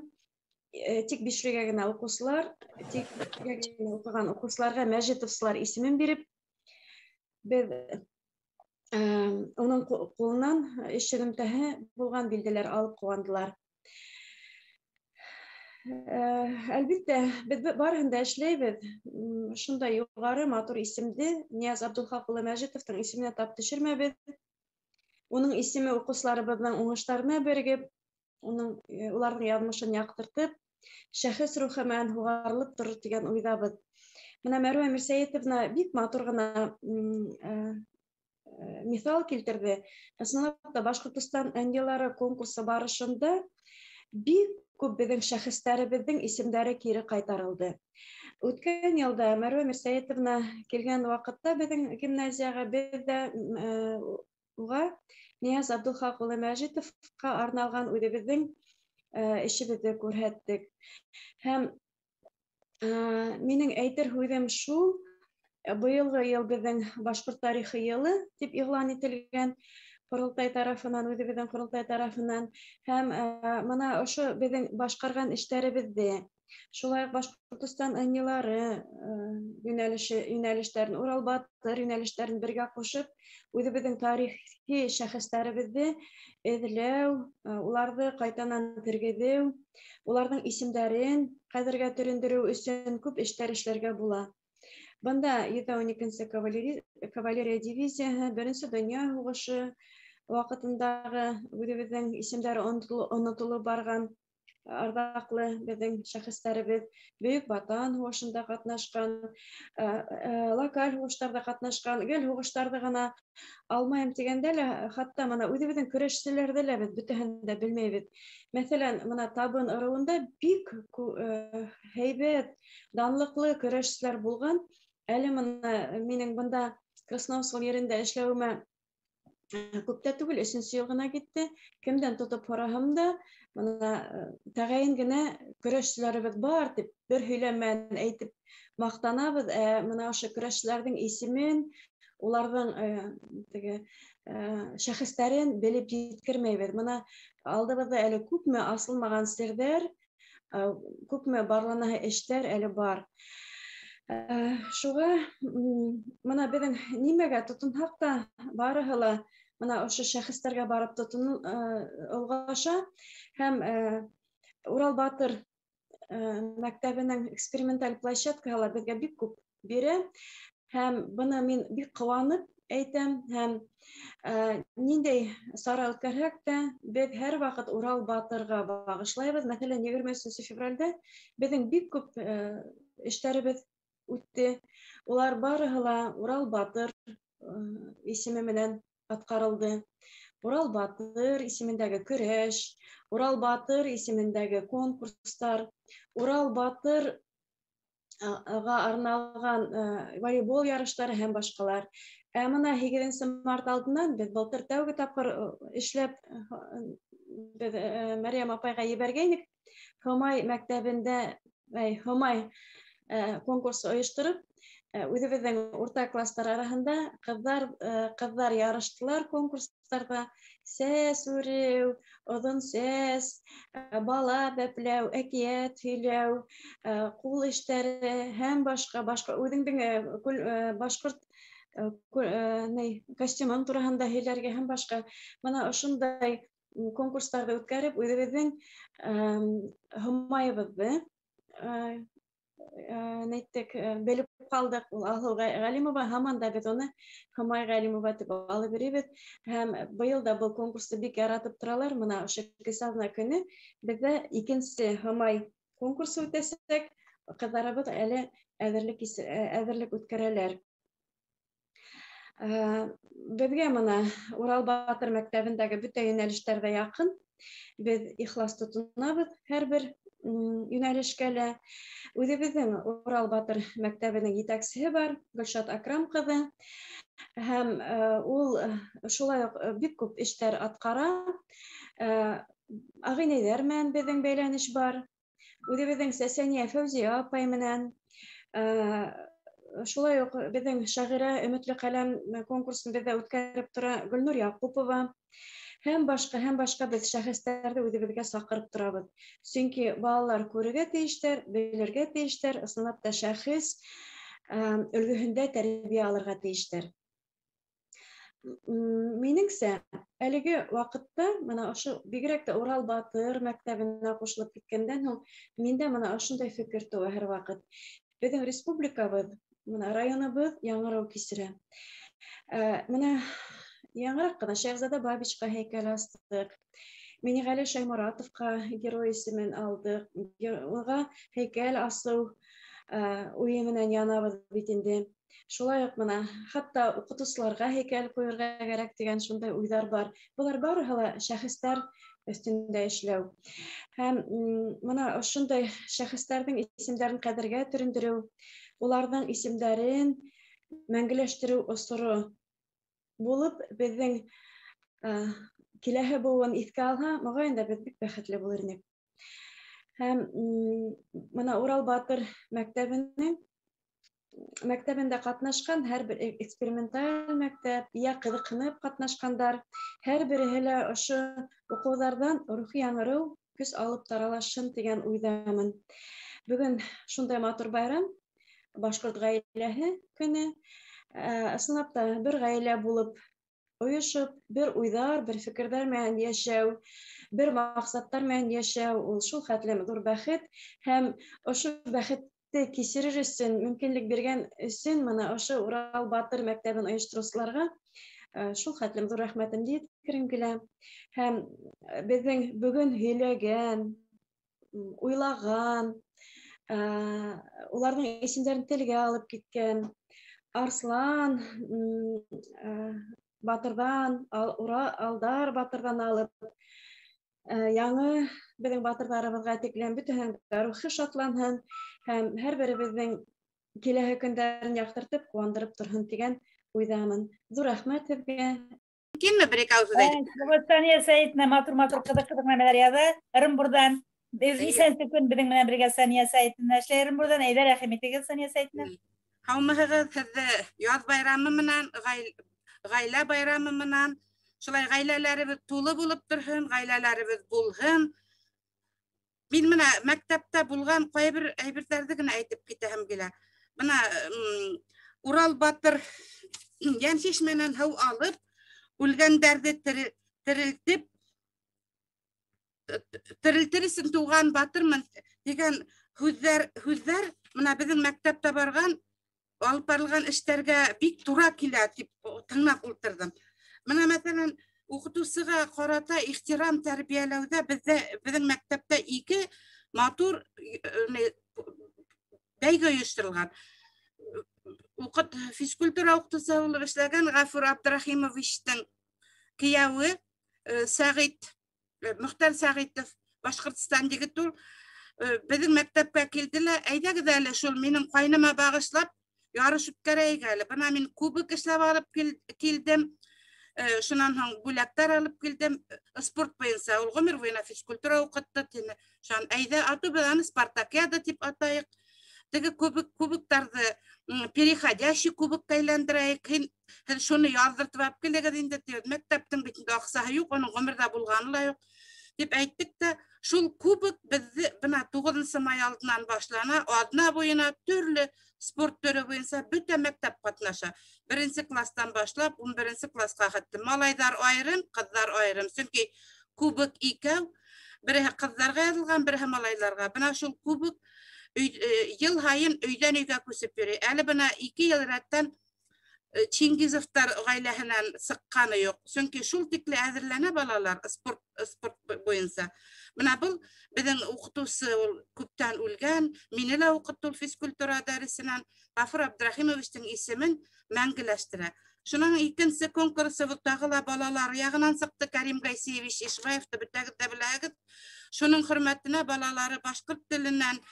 N: тик бишлегә генә уҡыусылар, тик бишлегә генә уҡыған уҡыусыларға Мәжитовсылар исемен биреп, беҙ уның ҡулынан эш һөҙөмтәһе булған билдәләр алып ҡыуандылар. Әлбиттә, беҙ барыһын да эшләйбеҙ. Шундай юғары матур исемде Нияз Абдулхаҡ улы Мәжитовтың исеменә тап төшөрмәбеҙ. Уның исеме уҡыусыларыбыҙҙың уңыштарына берегеп, уларҙың яҙмышын яҡтыртып, шәхес рухы менән һуғарылып торор тигән уйҙабыҙ. Бына Мәрүә Мирсәйетовна бик матур ғына миҫал килтерҙе. Ысынлап та, Башҡортостан ынйылары конкурсы барышында бик күп беҙҙең шәхестәребеҙҙең исемдәре кире ҡайтарылды. Үткән йылда Мәрүә Мирсәйетовна килгән ваҡытта беҙҙең гимназияға беҙ ҙә уға Нияз Абдулхаҡ улы Мәжитовҡа арналған үҙебеҙҙең эшебеҙҙе күрһәттек. Һәм минең әйтер һүҙем шул, быйылғы йыл беҙҙең башҡорт тарихы йылы тип иғлан ителгән ҡоролтай тарафынан, үҙебеҙҙең ҡоролтай тарафынан. Һәм мына ошо беҙҙең башҡарған эштәребеҙҙе, шулай уҡ Башҡортостан ынйылары йүнәлештәрен, Урал батыр йүнәлештәрен бергә ҡушып, үҙебеҙҙең тарихи шәхестәребеҙҙе эҙләү, уларҙы ҡайтанан тергеҙеү, уларҙың исемдәрен ҡәҙергә төрөндөрөү өсөн күп эштәр эшләргә була. Бында йөҙ ун икенсе кавалерия дивизияһы, Беренсе донъя һуғышы ваҡытындағы үҙебеҙҙең исемдәре онотолоп барған арҙаҡлы беҙҙең шәхестәребеҙ, Бөйөк Ватан һуғышында ҡатнашҡан, локаль һуғыштарҙа ҡатнашҡан, гел һуғыштарҙы ғына алмайым тигәндә лә, хатта мына үҙебеҙҙең көрәшселәрҙе лә беҙ бөтәһен дә белмәйбеҙ. Мәҫәлән, мына Табын ырыуында бик һәйбәт, данлыҡлы көрәшселәр булған. Әле мына минең бында Красноусол ерендә эшләүемә күп тә түгел, өсөнсө йыл ғына китте. Кемдән тотоп һораһам да, мына тәғәйен генә көрәшселәребеҙ бар тип бер һөйләм менән әйтеп маҡтанабыҙ. Мына ошо көрәшселәрҙең исемен, уларҙың теге шәхестәрен белеп еткермәйбеҙ. Мына алдыбыҙҙа әле күпме асылмаған серҙәр, күпме барланаһы эштәр әле бар. Шуға мына беҙҙең нимәгә тотонһаҡ та барыһы ла мына ошо шәхестәргә барып олғаша. Һәм Урал батыр мәктәбенең эксперименталь площадкаһы ла беҙгә бик күп бирә. Һәм быны мин бик ҡыуанып әйтәм. Һәм ниндәй сара үткәрһәк тә, беҙ һәр ваҡыт Урал батырға бағышлайбыҙ. Мәҫәлән, егерме өсөнсө февралдә беҙҙең бик күп эштәребеҙ үтте. Улар барыһы ла Урал батыр исеме менән атҡарылды. Урал батыр исемендәге көрәш, Урал батыр исемендәге конкурстар, Урал батыр ға арналған волейбол ярыштары һәм башҡалар. Ә мына һигеҙенсе март алдынан беҙ былтыр тәүге тапҡыр эшләп, беҙ Мәрйәм апайға ебәргәйнек. Һомай мәктәбендә, әй, Һомай конкурс ойоштороп, Үҙебеҙҙең урта класстар араһында ҡыҙҙар ярыштылар конкурстарҙа. Сәс үреү, оҙон сәс, бала бәпләү, әкиәт һөйләү, ҡул эштәре һәм башҡа үҙеңдең башҡорт костюмың тураһында һөйләргә һәм башҡа. Бына ошондай конкурстарҙы үткәреп, үҙебеҙҙең һомайыбыҙҙы нәйттек, белеп ҡалдыҡ. Ул Алһыу Ғәлимова, һаман да беҙ уны Һомай Ғәлимова тип алып йөрөйбөҙ. Һәм быйыл да был конкурсты бик яратып торалар. Бына ошо кесе аҙна көнө беҙҙә икенсе Һомай конкурсы үтәсәк. Ҡыҙҙарыбыҙ әле әҙерлек үткәрәләр. Беҙгә бына Урал Батыр мәктәбендәге бөтә йүнәлештәр ҙә яҡын. Беҙ ихлас тотонабыҙ һәр бер йүнәлешкә лә. Үҙебеҙҙең Урал Батыр мәктәбенең етәксеһе бар, Гөлшат Акрам ҡыҙы. Һәм ул шулай уҡ бик күп эштәр атҡара. Ағинәйҙәр менән беҙҙең бәйләнеш бар. Үҙебеҙҙең Сәсәниә Фәүзиә апай менән. Шулай уҡ беҙҙең шағирә Өмөтлө ҡәләм конкурсын беҙҙә үткәреп тора Гөлнур Яҡупова. Һәм башҡа беҙ шәхестәрҙе үҙебеҙгә саҡырып торабыҙ. Сөнки балалар күрергә тейештәр, белергә тейештәр, ысынлап та шәхес өлгөһөндә тәрбиә алырға тейештәр. Минеңсә, әлеге ваҡытта бына ошо бигерәк тә Урал Батыр мәктәбенә ҡушылып киткәндән һуң миндә бына ошондай фекер тыуа һәр ваҡыт. Беҙҙең республикабыҙ, бына районыбыҙ яңырыу кисерә. Бына яңыраҡ ҡына Шәйхзада Бабичҡа һәйкәл астыҡ. Миниғәле Шайморатовҡа герой исемен алдыҡ. Уға һәйкәл асыу уйы менән янабыҙ бит инде. Шулай уҡ бына хатта уҡытыусыларға һәйкәл ҡуйырға кәрәк тигән шундай уйҙар бар. Былар барыһы ла шәхестәр өҫтөндә эшләү. Һәм бына ошондай шәхестәрҙең исемдәрен ҡәҙергә төрөндөрөү, уларҙың исемдәрен мәңгеләштереү осоро булып беҙҙең киләһе быуын иҫкә алһа, моғайын да беҙ бик бәхетле булыр инек. Һәм бына Урал Батыр мәктәбендә ҡатнашҡан һәр бер эксперименталь мәктәп, йә ҡыҙыҡһынып ҡатнашҡандар, һәр береһе лә ошо уҡыуҙарҙан рухи яңырыу, көс алып таралашһын тигән уйҙамын. Бөгөн шундай матур байрам, башҡорт ғаиләһе көнө. Ысынлап та бер ғаилә булып ойошоп, бер уйҙар, бер фекерҙәр менән йәшәү, бер маҡсаттар менән йәшәү, ул шул хәтлем ҙур бәхет. Һәм ошо бәхетте кисерер өсөн, мөмкинлек биргән өсөн бына ошо Урал Батыр мәктәбен ойоштороусыларға шул хәтлем ҙур рәхмәтемде еткергем килә. Һәм беҙҙең бөгөн һөйләгән, уйлаған, уларҙың исемдәрен телгә алып киткән Арслан батырҙан, Алдар батырҙан алып, яңы беҙҙең батырҙарыбыҙға тиклем бөтәһенең дә рухы шатланһын һәм һәр беребеҙҙең киләһе көндәрен яҡтыртып, ҡыуандырып торһон тигән уйҙамын. Ҙур рәхмәт һеҙгә.
O: Кимме бер ике ауыҙ һүҙ әйтеп?
A: Вот Сания Сәйетовна матур-матур ҡыҙыҡ-ҡыҙыҡ нәмәләр яҙа Ырымбурҙан. Беҙ нисәнсе көн беҙҙең менән бергә Сания Сәйетовна эшләй Ырымбурҙан. Әйҙә, рәхим итегеҙ, Сания Сәйетовна.
O: Һаумыһығыҙ, һеҙҙе яҙ байрамы менән, ғаилә байрамы менән, шулай ғаиләләребеҙ тулы булып торһон, ғаиләләребеҙ булһын. Мин бына мәктәптә булған ҡайбер әйберҙәрҙе генә әйтеп китәһем килә. Бына Урал Батыр йәншишмәнән һыу алып, үлгәндәрҙе терелтеп, терелтер өсөн тыуған батырмын тигән һүҙҙәр бына беҙҙең мәктәптә барған, алып барылған эштәргә бик тура килә тип тыңлап ултырҙым. Бына мәҫәлән, уҡытыусыға ҡарата ихтирам тәрбиәләүҙә беҙҙең мәктәптә ике матур бәйге ойошторолған. Физкультура уҡытыусыһы булып эшләгән Ғәфүр Абдрахимовичтың кейәүе Сәғит, Мөхтәр Сәғитов, Башҡортостан егет ул, беҙҙең мәктәпкә килде лә, әйҙәгеҙ әле шул минең ҡайныма бағышлап ярыш үткәрәйек әле. Бына мин кубок эшләп алып килдем. Шунан һуң бүләктәр алып килдем. Спорт буйынса ул ғүмер буйына физкультура уҡытты тине. Шунан әйҙә атыу беҙ аны спартакиада тип атайыҡ Теге кубоктарҙы переходящий кубокка әйләндерәйек. Һеҙ шуны яҙҙыртып алып килегеҙ инде, тип. Мәктәптең бит инде аҡсаһы юҡ, уның ғүмерҙә булғаны ла юҡ, тип әйттек тә, шул кубок беҙҙе бына 9 май алдынан башлана, аҙна буйына төрлө спорт төрө буйынса бөтә мәктәп ҡатнаша. 1-нсе класстан башлап 11-нсе классҡа хәтлем малайҙар айырым, ҡыҙҙар айырым. Сөнки кубок икәү, береһе ҡыҙҙарға яҙылған, береһе малайҙарға. Бына шул кубок йыл һайын өйҙән өйгә күсеп йөрөй. Әле бына 2 йыл рәттән Чингизовтар ғаиләһенән сыҡҡаны юҡ. Сөнки шул тикле әҙерләнә балалар спорт буйынса. Бына был беҙҙең уҡытыусы, ул күптән үлгән, мине лә уҡытты ул физкультура дәресенән, Ғафур Абдрахимовичтың исемен мәңгеләштерә. Шуның икенсе конкурсы был тағы ла балалар яғынан сыҡты. Карим Гайсиевич Ишбаевты бөтәгеҙ ҙә беләһегеҙ. Шуның хөрмәтенә балалары башҡорт теленән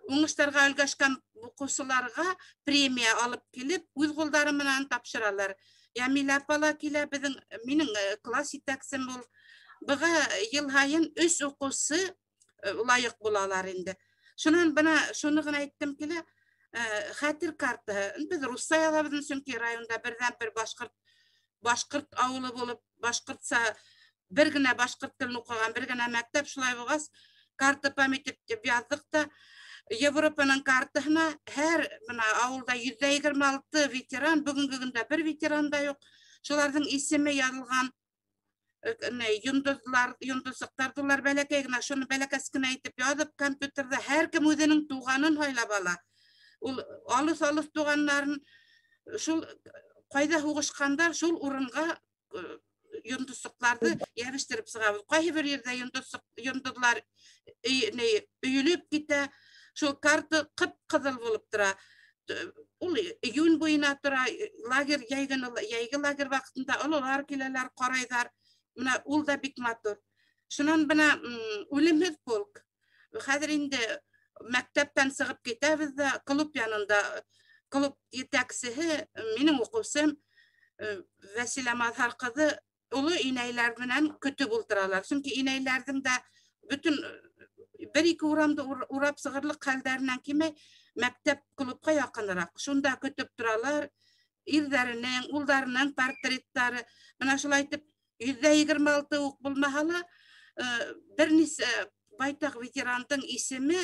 O: уңыштарға өлгәшкән уҡыусыларға премия алып килеп, үҙ ҡулдары менән тапшыралар. Йәмилә апа ла килә, минең класс етәксем ул. Быға йыл һайын 3 уҡыусы лайыҡ булалар инде. Шунан бына шуны ғына әйттем килә, хәтер картаһы. Беҙ русса яҙабыҙ, сөнки районда берҙән-бер башҡорт ауылы булып, башҡортса бер генә башҡорт телен уҡыған бер генә мәктәп, шулай булғас, карта памяти тип яҙҙыҡ та. Европаның картаһына һәр бына ауылда 126 ветеран, бөгөнгө көндә бер ветеран да юҡ. Шуларҙың исеме яҙылған, йондоҙлар, йондоҙсоҡтар улар бәләкәй генә, шуны бәләкәс кенә итеп яҙып, компьютерҙа һәр кем үҙенең туғанын һайлап ала. Ул алыҫ-алыҫ туғаннарын, шул ҡайҙа һуғышҡандар, шул урынға йондоҙсоҡларҙы йәбештереп сығабыҙ. Ҡайһы бер ерҙә йондоҙлар өйөлөп китә, шул карта ҡып-ҡыҙыл булып тора. Ул июнь буйына тора, лагерь, йәйге лагерь ваҡытында ололар киләләр, ҡарайҙар. Бына ул да бик матур. Шунан бына үлемһеҙ полк. Хәҙер инде мәктәптән сығып китәбеҙ ҙә, клуб янында, клуб етәксеһе минең уҡыусым Вәсилә Маҙһар ҡыҙы оло инәйләр менән көтөп ултыралар. Сөнки инәйләрҙең дә бөтөн бер-ике урамды урап сығырлыҡ хәлдәренән кимәй, мәктәп клубҡа яҡыныраҡ. Шунда көтөп торалар, ирҙәренең, улдарының портреттары. Бына шулай итеп 126 уҡ булмаһа ла, бер нисә байтаҡ ветерандың исеме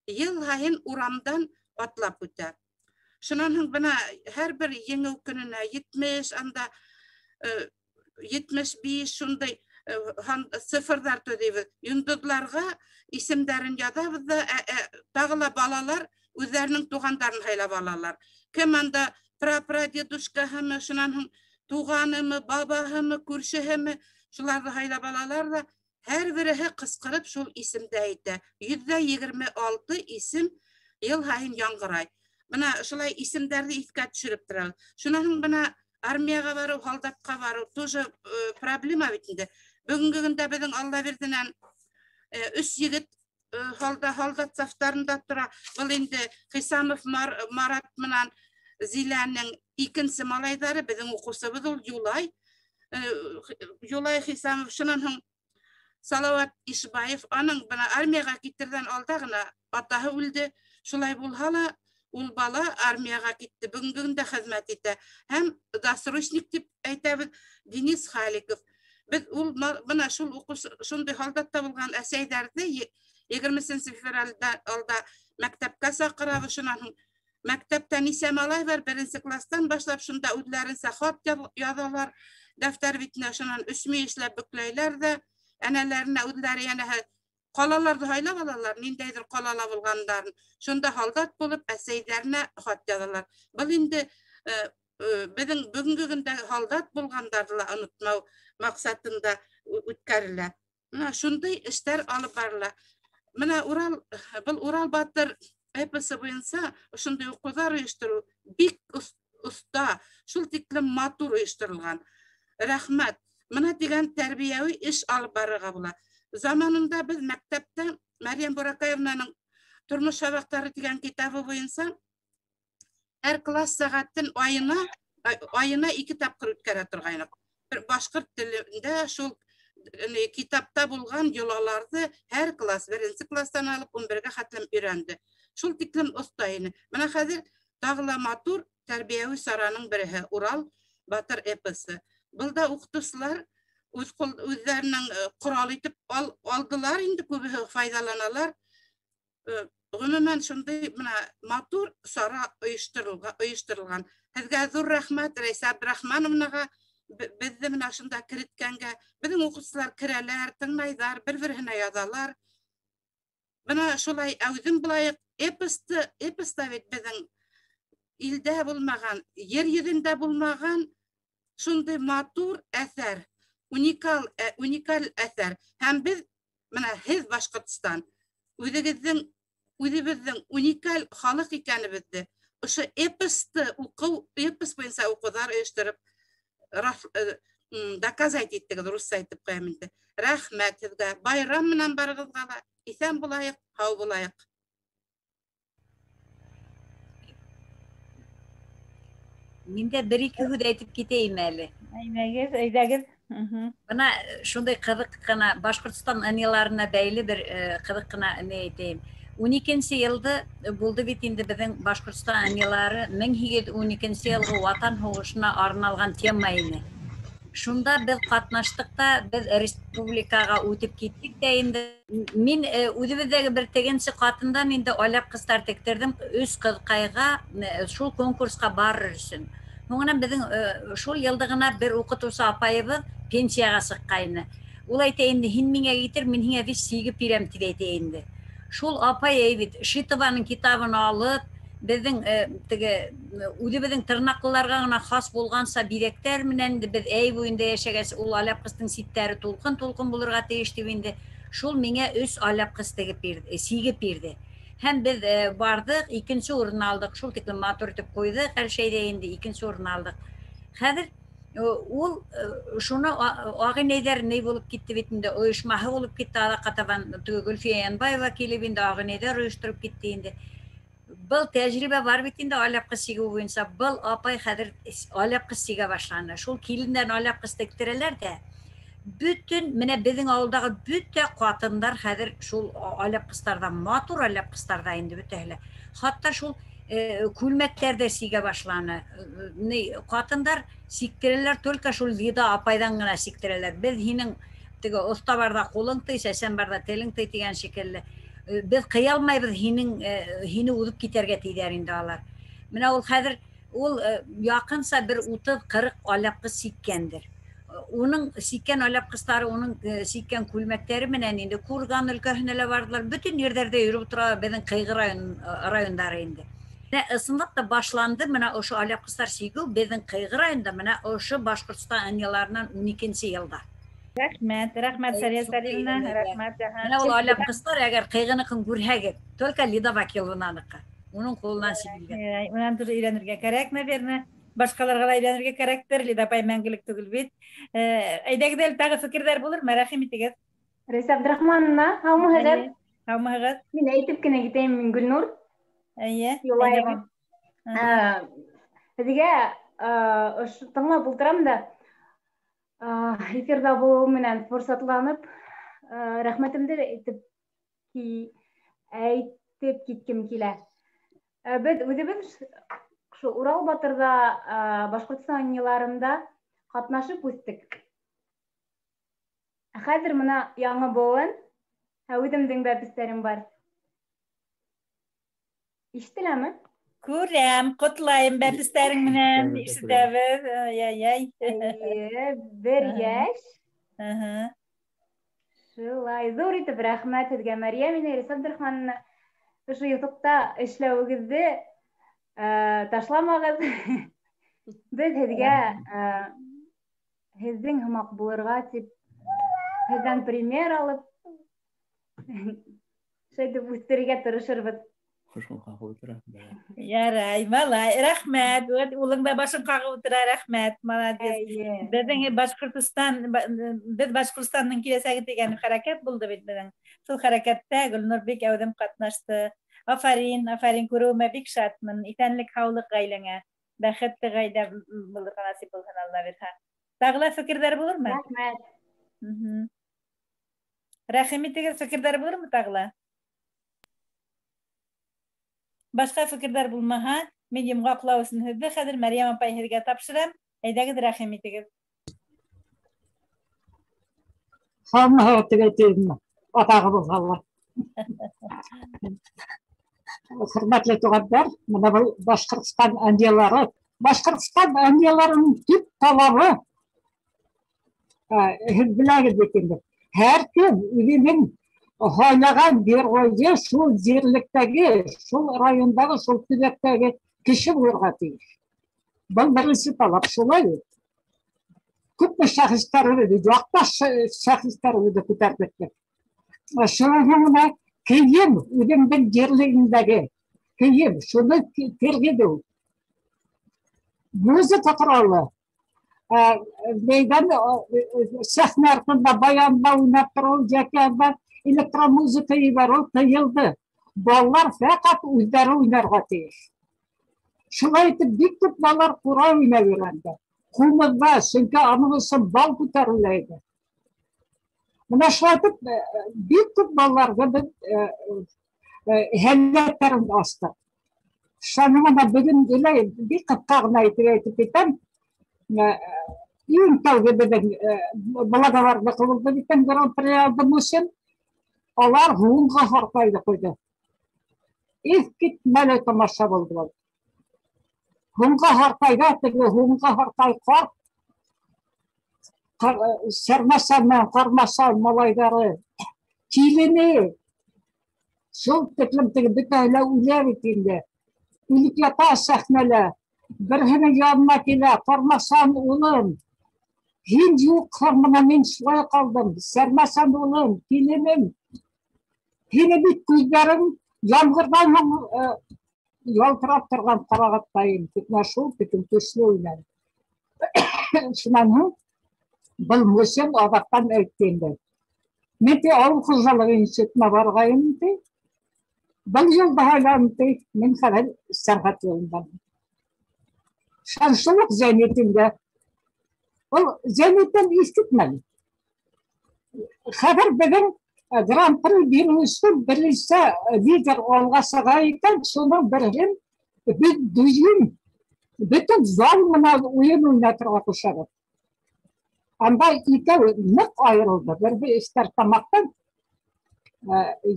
O: йыл һайын урамдан атлап үтә. Шунан һуң бына һәр бер еңеү көнөнә 70, анда 75 шундай цифрҙар төҙөйбөҙ. Йондоҙларға исемдәрен яҙабыҙ ҙа, тағы ла балалар үҙҙәренең туғандарын һайлап алалар. Кем анда прапрадедушкаһымы, шунан һуң туғанымы, бабаһымы, күршеһеме, шуларҙы һайлап алалар ҙа, һәр береһе ҡысҡырып шул исемде әйтә. 126 исем йыл һайын яңғырай. Бына шулай исемдәрҙе иҫкә төшөрөп торабыҙ. Шунан һуң бына армияға барыу, һалдатҡа барыу тоже проблема бит инде. Бөгөнгө көндә беҙҙең Аллабирҙенән 3 егет һалдат сафтарында тора. Был инде Хисамов Марат менән Зиләнең икенсе малайҙары, беҙҙең уҡыусыбыҙ ул Юлай. Юлай Хисамов, шунан һуң Салават Ишбаев, аның бына армияға китерҙән алда ғына атаһы үлде. Шулай булһа ла ул бала армияға китте, бөгөнгө көндә хеҙмәт итә. Һәм досрочник тип әйтәбеҙ Денис Халиков. Беҙ ул бына шул уҡыусы, шундай һалдатта булған әсәйҙәрҙе 20 февралдә алда мәктәпкә саҡырабыҙ. Шунан һуң мәктәптә нисә малай бар, 1-нсе класстан башлап шунда үҙҙәренсә хат яҙалар дәфтәр битенә, шунан 3 мөйөшләп бөкләйләр ҙә, әнәләренә үҙҙәре йәнәһе ҡалаларҙы һайлап алалар, ниндәйҙер ҡалала булғандарын. Шунда һалдат булып әсәйҙәренә хат яҙалар. Был инде беҙҙең бөгөнгө көндә һалдат булғандарҙы ла онотмау маҡсатында үткәрелә. Бына шундай эштәр алып барыла. Бына был Урал батыр эпосы буйынса ошондай уҡыуҙар ойоштороу бик оҫта, шул тиклем матур ойошторолған. Рәхмәт. Бына тигән тәрбиәүи эш алып барырға була. Заманында беҙ мәктәптә Мәрйәм Буракаевнаның Тормош һабаҡтары тигән китабы буйынса һәр класс сәғәтен айына 2 тапҡыр үткәрә торғайныҡ. Бер башҡорт телендә шул китапта булған йолаларҙы һәр класс, 1-нсе класстан алып 11-гә хәтлем өйрәнде. Шул тиклем оҫта ине. Бына хәҙер тағы ла матур тәрбиәүи сараның береһе Урал батыр эпосы. Был да уҡытыусылар үҙҙәренең ҡорал итеп алдылар инде, күбеһе файҙаланалар. Ғөмүмән, шундай бына матур сара ойошторолған. Һеҙгә ҙур рәхмәт, Рәйсә Абдрахмановнаға, беҙҙе бына шунда кереткәнгә. Беҙҙең уҡыусылар керәләр, тыңлайҙар, бер-береһенә яҙалар. Бына шулай әүҙем булайыҡ. Эпоста бит беҙҙең илдә булмаған, ер йөҙөндә булмаған шундай матур әҫәр, уникаль әҫәр. Һәм беҙ, бына һеҙ Башҡортостан, үҙебеҙҙең уникаль халыҡ икәнебеҙҙе ошо эпосты уҡыу, эпос буйынса уҡыуҙар ойоштороп доказать иттегеҙ, русса әйтеп ҡуям инде. Рәхмәт һеҙгә. Байрам менән барығыҙға ла. Иҫән булайыҡ, һау булайыҡ.
H: Мин дә бер-ике һүҙ әйтеп китәйем әле.
A: Әйҙәгеҙ, әйҙәгеҙ.
H: Бына шундай ҡыҙыҡ ҡына Башҡортостан ынйыларына бәйле бер ҡыҙыҡ ҡына ни әйтәйем. 12 йылды булды бит инде беҙҙең Башҡортостан ынйылары 1812 йылғы Ватан һуғышына арналған тема ине. Шунда беҙ ҡатнаштыҡ та, беҙ республикаға үтеп киттек тә инде. Мин үҙебеҙҙәге бер тегенсе ҡатындан инде алъяп ҡыҙҙар тектерҙем, 3 ҡыҙҡайға шул конкурсҡа барыр өсөн. Һуңынан беҙҙең шул йылды ғына бер уҡытыусы апайыбыҙ пенсияға сыҡҡайны. Ул әйтә инде, һин миңә китер, мин һиңә вис сигеп бирәм, тип әйтә инде. Шул апай әй бит, Шитованың китабын алып, беҙҙең теге үҙебеҙҙең тырнаҡлыларға ғына хас булғанса биҙәктәр менән инде беҙ әй буйында йәшәгәс, ул алъяпҡыстың ситтәре тулҡын-тулҡын булырға тейеш тип инде. Шул миңә 3 алъяпҡыс тегеп бирҙе, сигеп бирҙе. Һәм беҙ барҙыҡ, икенсе урын алдыҡ. Шул тиклем матур итеп ҡуйҙыҡ, һәр шәйҙә инде икенсе урын алдыҡ. Хәҙер ул шуны ағинәйҙәр ни булып китте бит инде, ойошмаһы булып китте, аҙаҡҡа табан теге Гөлфиә Янбаева килеп инде ағинәйҙәр ойоштороп китте инде. Был тәжрибә бар бит инде алъяпҡыс сигеү буйынса. Был апай хәҙер алъяпҡыс сигә башланы. Шул килендән алъяпҡыс тектерәләр ҙә, бөтөн менә беҙҙең ауылдағы бөтә ҡатындар хәҙер шул алъяпҡыстарҙа, матур алъяпҡыстарҙа инде бөтәһе лә. Хатта шул күлмәктәр ҙә сигә башланы. Ҡатындар сиктерәләр, только шул Лида апайҙан ғына сиктерәләр. Беҙ һинең теге оҫта барҙа ҡулың тый, сәсән барҙа телең тый тигән шикелле. Беҙ ҡыя алмайбыҙ һине уҙып китәргә тиҙәр инде алар. Менә ул хәҙер ул яҡынса бер 30-40 алъяпҡыс сиккәндер. Уның сиккән алъяпҡыстары, уның сиккән күлмәктәре менән инде Курган өлкәһенә лә барҙылар. Бөтөн ерҙәрҙә йөрөп тора беҙҙең Ҡыйғы райондары инде. Менә ысынлап та башланды менә ошо алъяпҡыстар сигеү беҙҙең Ҡыйғы районда менә ошо Башҡортостан ынйыларынан 12 йылда.
A: Рәхмәт, рәхмәт Сәрия Сәлимовна, рәхмәт.
H: Менә ул алъяпҡыстар, әгәр Ҡыйғыныҡын күрһәгеҙ, только Лида Вәкиловнаныҡы. Уның ҡулынан сигелгән.
A: Унан тоже өйрәнергә кәрәк, наверное. Башҡаларға ла өйрәнергә кәрәктер. Лида апай мәңгелек түгел бит. Әйҙәгеҙ әле тағы фекерҙәр булырмы? Рәхим итегеҙ.
P: Рәйсә Абдрахмановна, һаумыһығыҙ?
A: Һаумыһығыҙ.
P: Мин әйтеп кенә китәйем, мин Гөлнур.
A: Эйе.
P: Юлаева. Һеҙгә ошо тыңлап ултырам да, эфирҙа булыу менән форсатланып, рәхмәтемде әйтеп киткем килә. Беҙ үҙебеҙ шул Урал батырҙа, Башҡортостан ынйыларында ҡатнашып үҫтек. Хәҙер бына яңы быуын, үҙемдең бәпестәрем бар. Ишетеләме?
A: Күрәм, ҡотлайым бәпестәрең менән, ишетәбеҙ. Ай-ай.
P: Эйе, бер йәш. Шулай, ҙур итеп рәхмәт һеҙгә, Мәрйәм инәй, Рәйсә Абдрахмановна. Ошо ютубта эшләүегеҙҙе ташламағыҙ. Беҙ һеҙгә һеҙҙең һымаҡ булырға тип, һеҙҙән пример алып, шулай итеп үҫтерергә тырышырбыҙ.
B: Башын ҡағып ултыра.
A: Ярай, малай, рәхмәт. Улың да башын ҡағып ултыра, рәхмәт, молодец. Беҙҙең Башҡортостан, беҙ Башҡортостандың киләсәге тигән хәрәкәт булды бит беҙҙең. Шул хәрәкәттә Гөлнур бик әүҙем ҡатнашты. Афарин, афарин, күреүемә бик шатмын. Иҫәнлек, һаулыҡ ғаиләңә. Бәхетле ғаилә булырға насип булһын, Алла бирһә. Тағы ла фекерҙәр булырмы?
P: Рәхмәт.
A: Рәхим итегеҙ, фекерҙәр булырмы тағы ла? Башҡа фекерҙәр булмаһа, мин йомғаҡлау өсөн һүҙҙе хәҙер Мәрйәм апай һеҙгә тапшырам. Әйҙәгеҙ, рәхим итегеҙ.
Q: Һаумыһығыҙ тип әйтәйемме? Атағы булһа ла. Хөрмәтле туғандар, мына был Башҡортостан әнйәләре, Башҡортостан әнйәләренең төп талабы, һеҙ беләгеҙ бит инде, һәр кем үҙенең һайлаған геройы шул ерлектәге, шул райондағы, шул төбәктәге кеше булырға тейеш. Был беренсе талап, шулай бит. Күпме шәхестәребеҙ, яҡташ шәхестәребеҙҙе күтәрҙек. Шунан һуң ғына кейем, үҙеңдең ерлегеңдәге кейем, шуны тергеҙеү. Музыка ҡоралы, нейҙән сәхнә артында баянда уйнап тороу, йәки анда электромузыка ебәреү тыйылды. Балалар фәҡәт үҙҙәре уйнарға тейеш. Шулай итеп, бик күп балалар ҡурай уйнап өйрәнде. Ҡумыҙҙа, сөнки аның өсөн бал күтәрелә ине. Мына шулай итеп, бик күп балаларҙы беҙ һәләттәрен астыҡ. Шуның менән бөгөн генә бик ҡыҫҡа ғына итеп әйтеп китәм. Иң тәүге беҙҙең благоварҙыҡы булды бит Гран-при алды Мусин. Алар һуңға һарҡайҙы ҡуйҙы. Иҫ китмәле тамаша булды был. Һуңға һарҡайҙа теге һуңға һарҡай ҡарт Сәрмәсән менән Ҡармасан малайҙары, килене шул тиклем теге бөтәһе лә үлә бит инде. Үлеп ята сәхнәлә. Береһенең янына килә, Ҡармасан улым, һин юҡһың, бына мин шулай ҡалдым. Сәрмәсән улым, киленем, һине бит күҙҙәрең ямғырҙан һуң ялтырап торған ҡарағаттайым тип, менә шул тиклем көслө уйнаны. Шунан һуң был Мусин аҙаҡтан әйтте инде. Мин ти ауыл хужалығы институтына барғайым ти. Был юлда һайланым ти, мин хәҙер сәнғәт юлындамын. Шул уҡ Зәйнетдингә. Ул Зәйнетдин иҫ китмәне. Хәҙер беҙҙең Гран-при биреү өсөн беренсе лидер алға сыға икән, шуның береһен беҙ дөйөм, бөтөн зал менән уйын уйнатырға ҡушабыҙ. Анда икәү ныҡ айырылды. Береһе Эстәртамаҡтан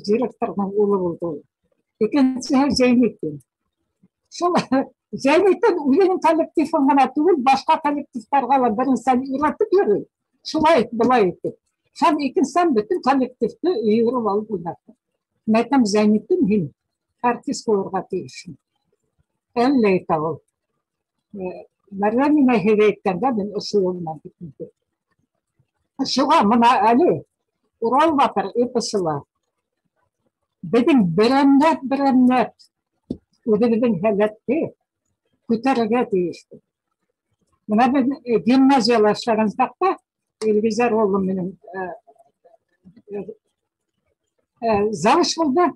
Q: директорҙың улы булды ул. Икенсеһе Зәйнетдин. Шул Зәйнетдин үҙенең коллективын ғына түгел, башҡа коллективтарға ла беренсән өйрәтеп йөрөй. Шулай ит, былай итеп. Һәм икенсән бөтөн коллективты йыйырып алып уйнатты. Мин әйтәм, Зәйнетдин, һин артист булырға тейешһең. Әллә әйтә ул. Мәрйәм инәй һеҙ әйткәндә мин ошо юл менән киттем. Шуға мына әле Урал батыр эпосы ла беҙҙең берәмләп үҙебеҙҙең һәләтте күтәрергә тейешбеҙ. Мына беҙ гимназияла эшләгән саҡта Илгизәр улым минең завуч булды.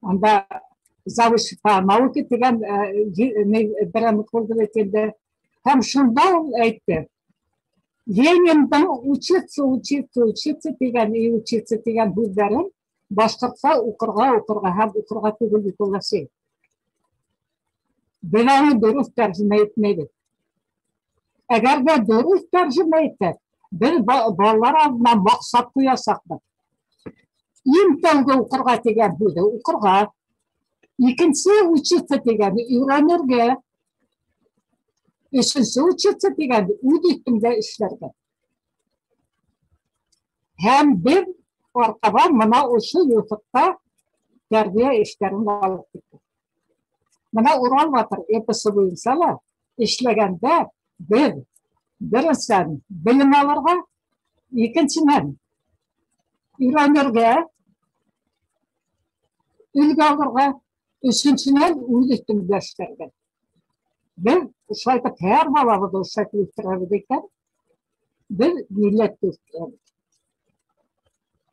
Q: Анда завуч по науке тигән берәмлек булды бит инде. Һәм шунда ул әйтте: Лениндың учиться, учиться, учиться тигән и учиться тигән һүҙҙәрен башҡортса уҡырға, уҡырға һәм уҡырға түгел бит ул әсәй. Беҙ аны дөрөҫ тәржемә итмәйбеҙ. Әгәр ҙә дөрөҫ тәржемә итһәк, беҙ балалар алдына маҡсат ҡуясаҡбыҙ. Иң тәүге уҡырға тигән һүҙе уҡырға, икенсе учиться тигәне өйрәнергә, өсөнсө учиться тигәнде үҙ өҫтөңдә эшләргә. Һәм беҙ артабан мына ошо юҫыҡта тәрбиә эштәрен алып киттек. Мына Урал батыр эпосы буйынса ла эшләгәндә беҙ беренсән белем алырға, икенсенән өйрәнергә, өлгө алырға, өсөнсөнән үҙ өҫтөңдә эшләргә. Беҙ шулай итеп һәр балабыҙҙы ошолай итеп үҫтерәбеҙ икән, беҙ милләтте үҫтерәбеҙ.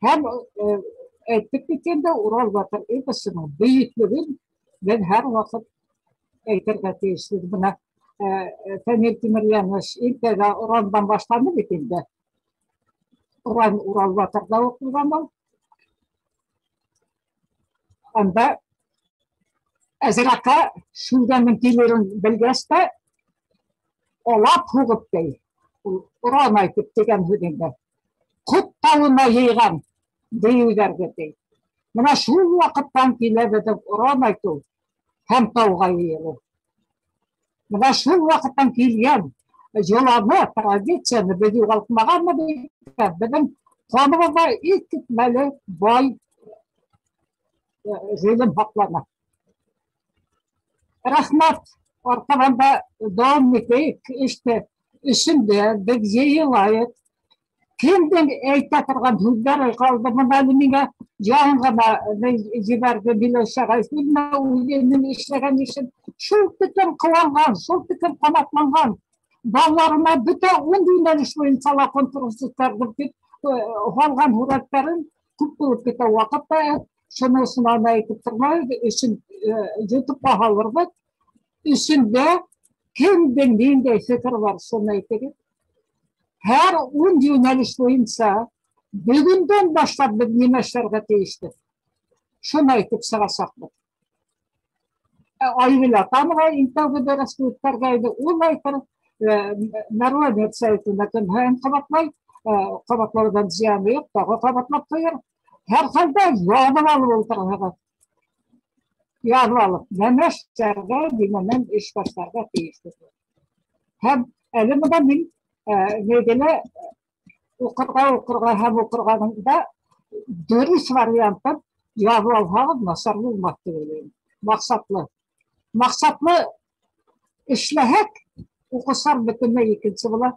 Q: Һәм әйттек бит инде, Урал батыр эпосының бөйөклөгөн беҙ һәр ваҡыт әйтергә тейешбеҙ. Бына Фәнил Тимерйәнович иң тәүҙә Урандан башланы бит инде. Уран Урал батырҙа уҡыған ул. Анда Әзрәккә Шүлгәннең килерен белгәс тә, алап һуғып ти, ул оран әйтеп тигән һүҙ инде. Ҡот тауына йыйған дейеүҙәрҙе ти. Мына шул ваҡыттан килә беҙҙең оран әйтеү һәм тауға йыйылыу. Мына шул ваҡыттан килгән йоланы, традицияны беҙ юғалтмағанбыҙ икән, беҙҙең ҡаныбыҙҙа иҫ китмәле бай ғилем һаҡлана. Рәхмәт, артабан да дауам итәйек эште. Өсөндә беҙ йыйылайыҡ. Кемдең әйтә торған һүҙҙәре ҡалды? Бына әле миңә яңы ғына ебәрҙе Миләүшә Ғәйфуллина үҙенең эшләгән эшен. Шул тиклем ҡыуанған, шул тиклем ҡанатланған. Балаларына бөтә ун йүнәлеш буйынса ла конкурс үткәрҙем тип һалған һүрәттәрен күп булып китә ваҡытта. Шуның өсөн аны әйтеп тормайбыҙ, өсөн ютубҡа һалырбыҙ. Өсөндә кемдең ниндәй фекер бар, шуны әйтегеҙ. Һәр ун йүнәлеш буйынса бөгөндән башлап беҙ нимә эшләргә тейешле? Шуны әйтеп сығасаҡбыҙ. Айгөл Атанова иң тәүге дәресне үткәргәйне, ул әйтер, Мәрүә Мирсәйетовна көн һайын ҡабатлай, ҡабатлауҙан зыяны юҡ, тағы ҡабатлап ҡуйыр. Һәр хәлдә яҙып алып ултырһығыҙ. Яҙып алып, нәмә эшләргә, нимәнән эш башларға тейешле. Һәм әле бында мин нигелә уҡырға һәм уҡырғанында дөрөҫ вариантын яҙып алһағыҙ, насар булмаҫ тип уйлайым. Маҡсатлы. Маҡсатлы эшләһәк, уҡыусылар бөтөнләй икенсе була.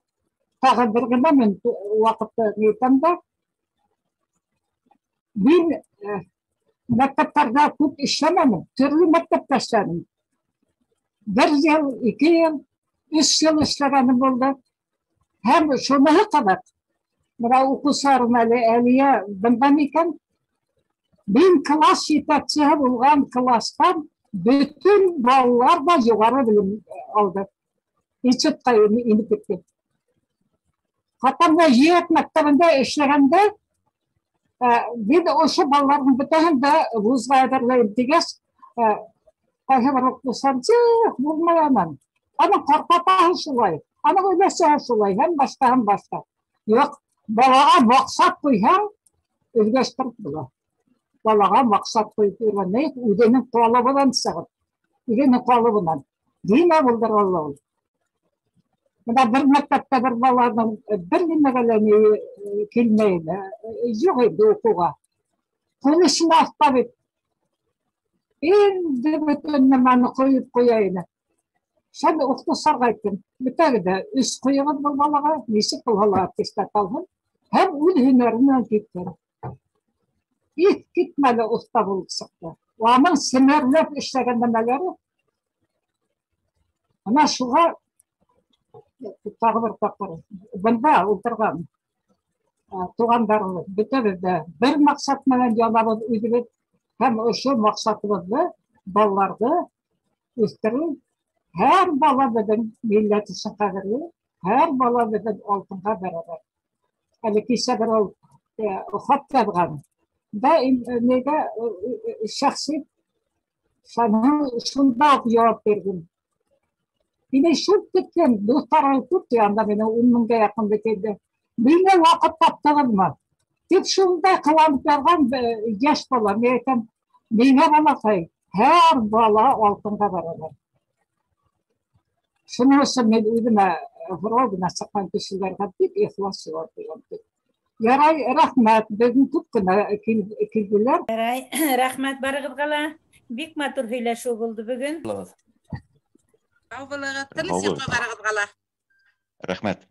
Q: Тағы бер генә мин ваҡытты әйтәм дә, мин мәктәптәрҙә күп эшләмәнем, төрлө мәктәптә эшләнем. 1 йыл, 2 йыл, 3 йыл эшләгәнем булды. Һәм шуныһы ҡыҙыҡ, бына уҡыусыларым әле Әлиә бындан икән, мин класс етәксеһе булған кластан бөтөн балалар ҙа юғары белем алды. Институтҡа инеп китте. Хатта бына Йыйаҡ мәктәбендә эшләгәндә, мин ошо балаларҙың бөтәһен дә вузға әҙерләйем тигәс, ҡайһы бер уҡытыусылар, юҡ, булмай анан. Аның ҡартатаһы шулай, аның өләсәһе шулай, һәм башҡа, һәм башҡа. Юҡ, балаға маҡсат ҡуйһаң, өҙгәштереп була. Балаға маҡсат ҡуйып өйрәнәйек, үҙенең ҡалыбынан сығып, үҙенең ҡалыбынан. Нимә булдыра ала ул? Бына бер мәктәптә бер баланың бер нимәгә лә ни килмәй, юҡ инде уҡыуға. Ҡул эшенә оҫта бит. Инде бөтөн нәмәне ҡойоп ҡуя ине. Шуны уҡытыусыларға әйттем. Бөтәгеҙ ҙә өс ҡуйығыҙ был балаға, нисек булһа ла аттестат алһын һәм үҙ һөнәре менән китһен. Иҫ китмәле оҫта булып сыҡты. Уның семәрләп эшләгән нәмәләре. Ана шуға тағы бер тапҡыр бында ултырған туғандарыбыҙ бөтәбеҙ ҙә бер маҡсат менән янабыҙ үҙебеҙ, һәм ошо маҡсатыбыҙҙы балаларҙы үҫтереү. Һәр бала беҙҙең милләт өсөн ҡәҙерле, һәр бала беҙҙең алтынға бәрәбәр. Әле кисә бер ул хат яҙған да, нигә шәхси шунда уҡ яуап бирҙем. Мине шул тиклем дуҫтарым күп ти, анда мине 10 меңгә яҡын бит инде. Миңә ваҡыт таптығыҙмы? Тип шундай ҡыланып яҙған йәш бала. Мин әйтәм, миңә балаҡай, һәр бала алтынға бәрәбәр. Шуның өсөн мин үҙемә һорау менән сыҡҡан кешеләргә бик ихлас яуап бирәм. Ярай, рәхмәт, беҙҙең күп кенә килделәр.
A: Ярай, рәхмәт барығыҙға ла. Бик матур һөйләшеү булды бөгөн.
O: Һау булығыҙ, тыныс йоҡо барығыҙға ла.
R: Рәхмәт.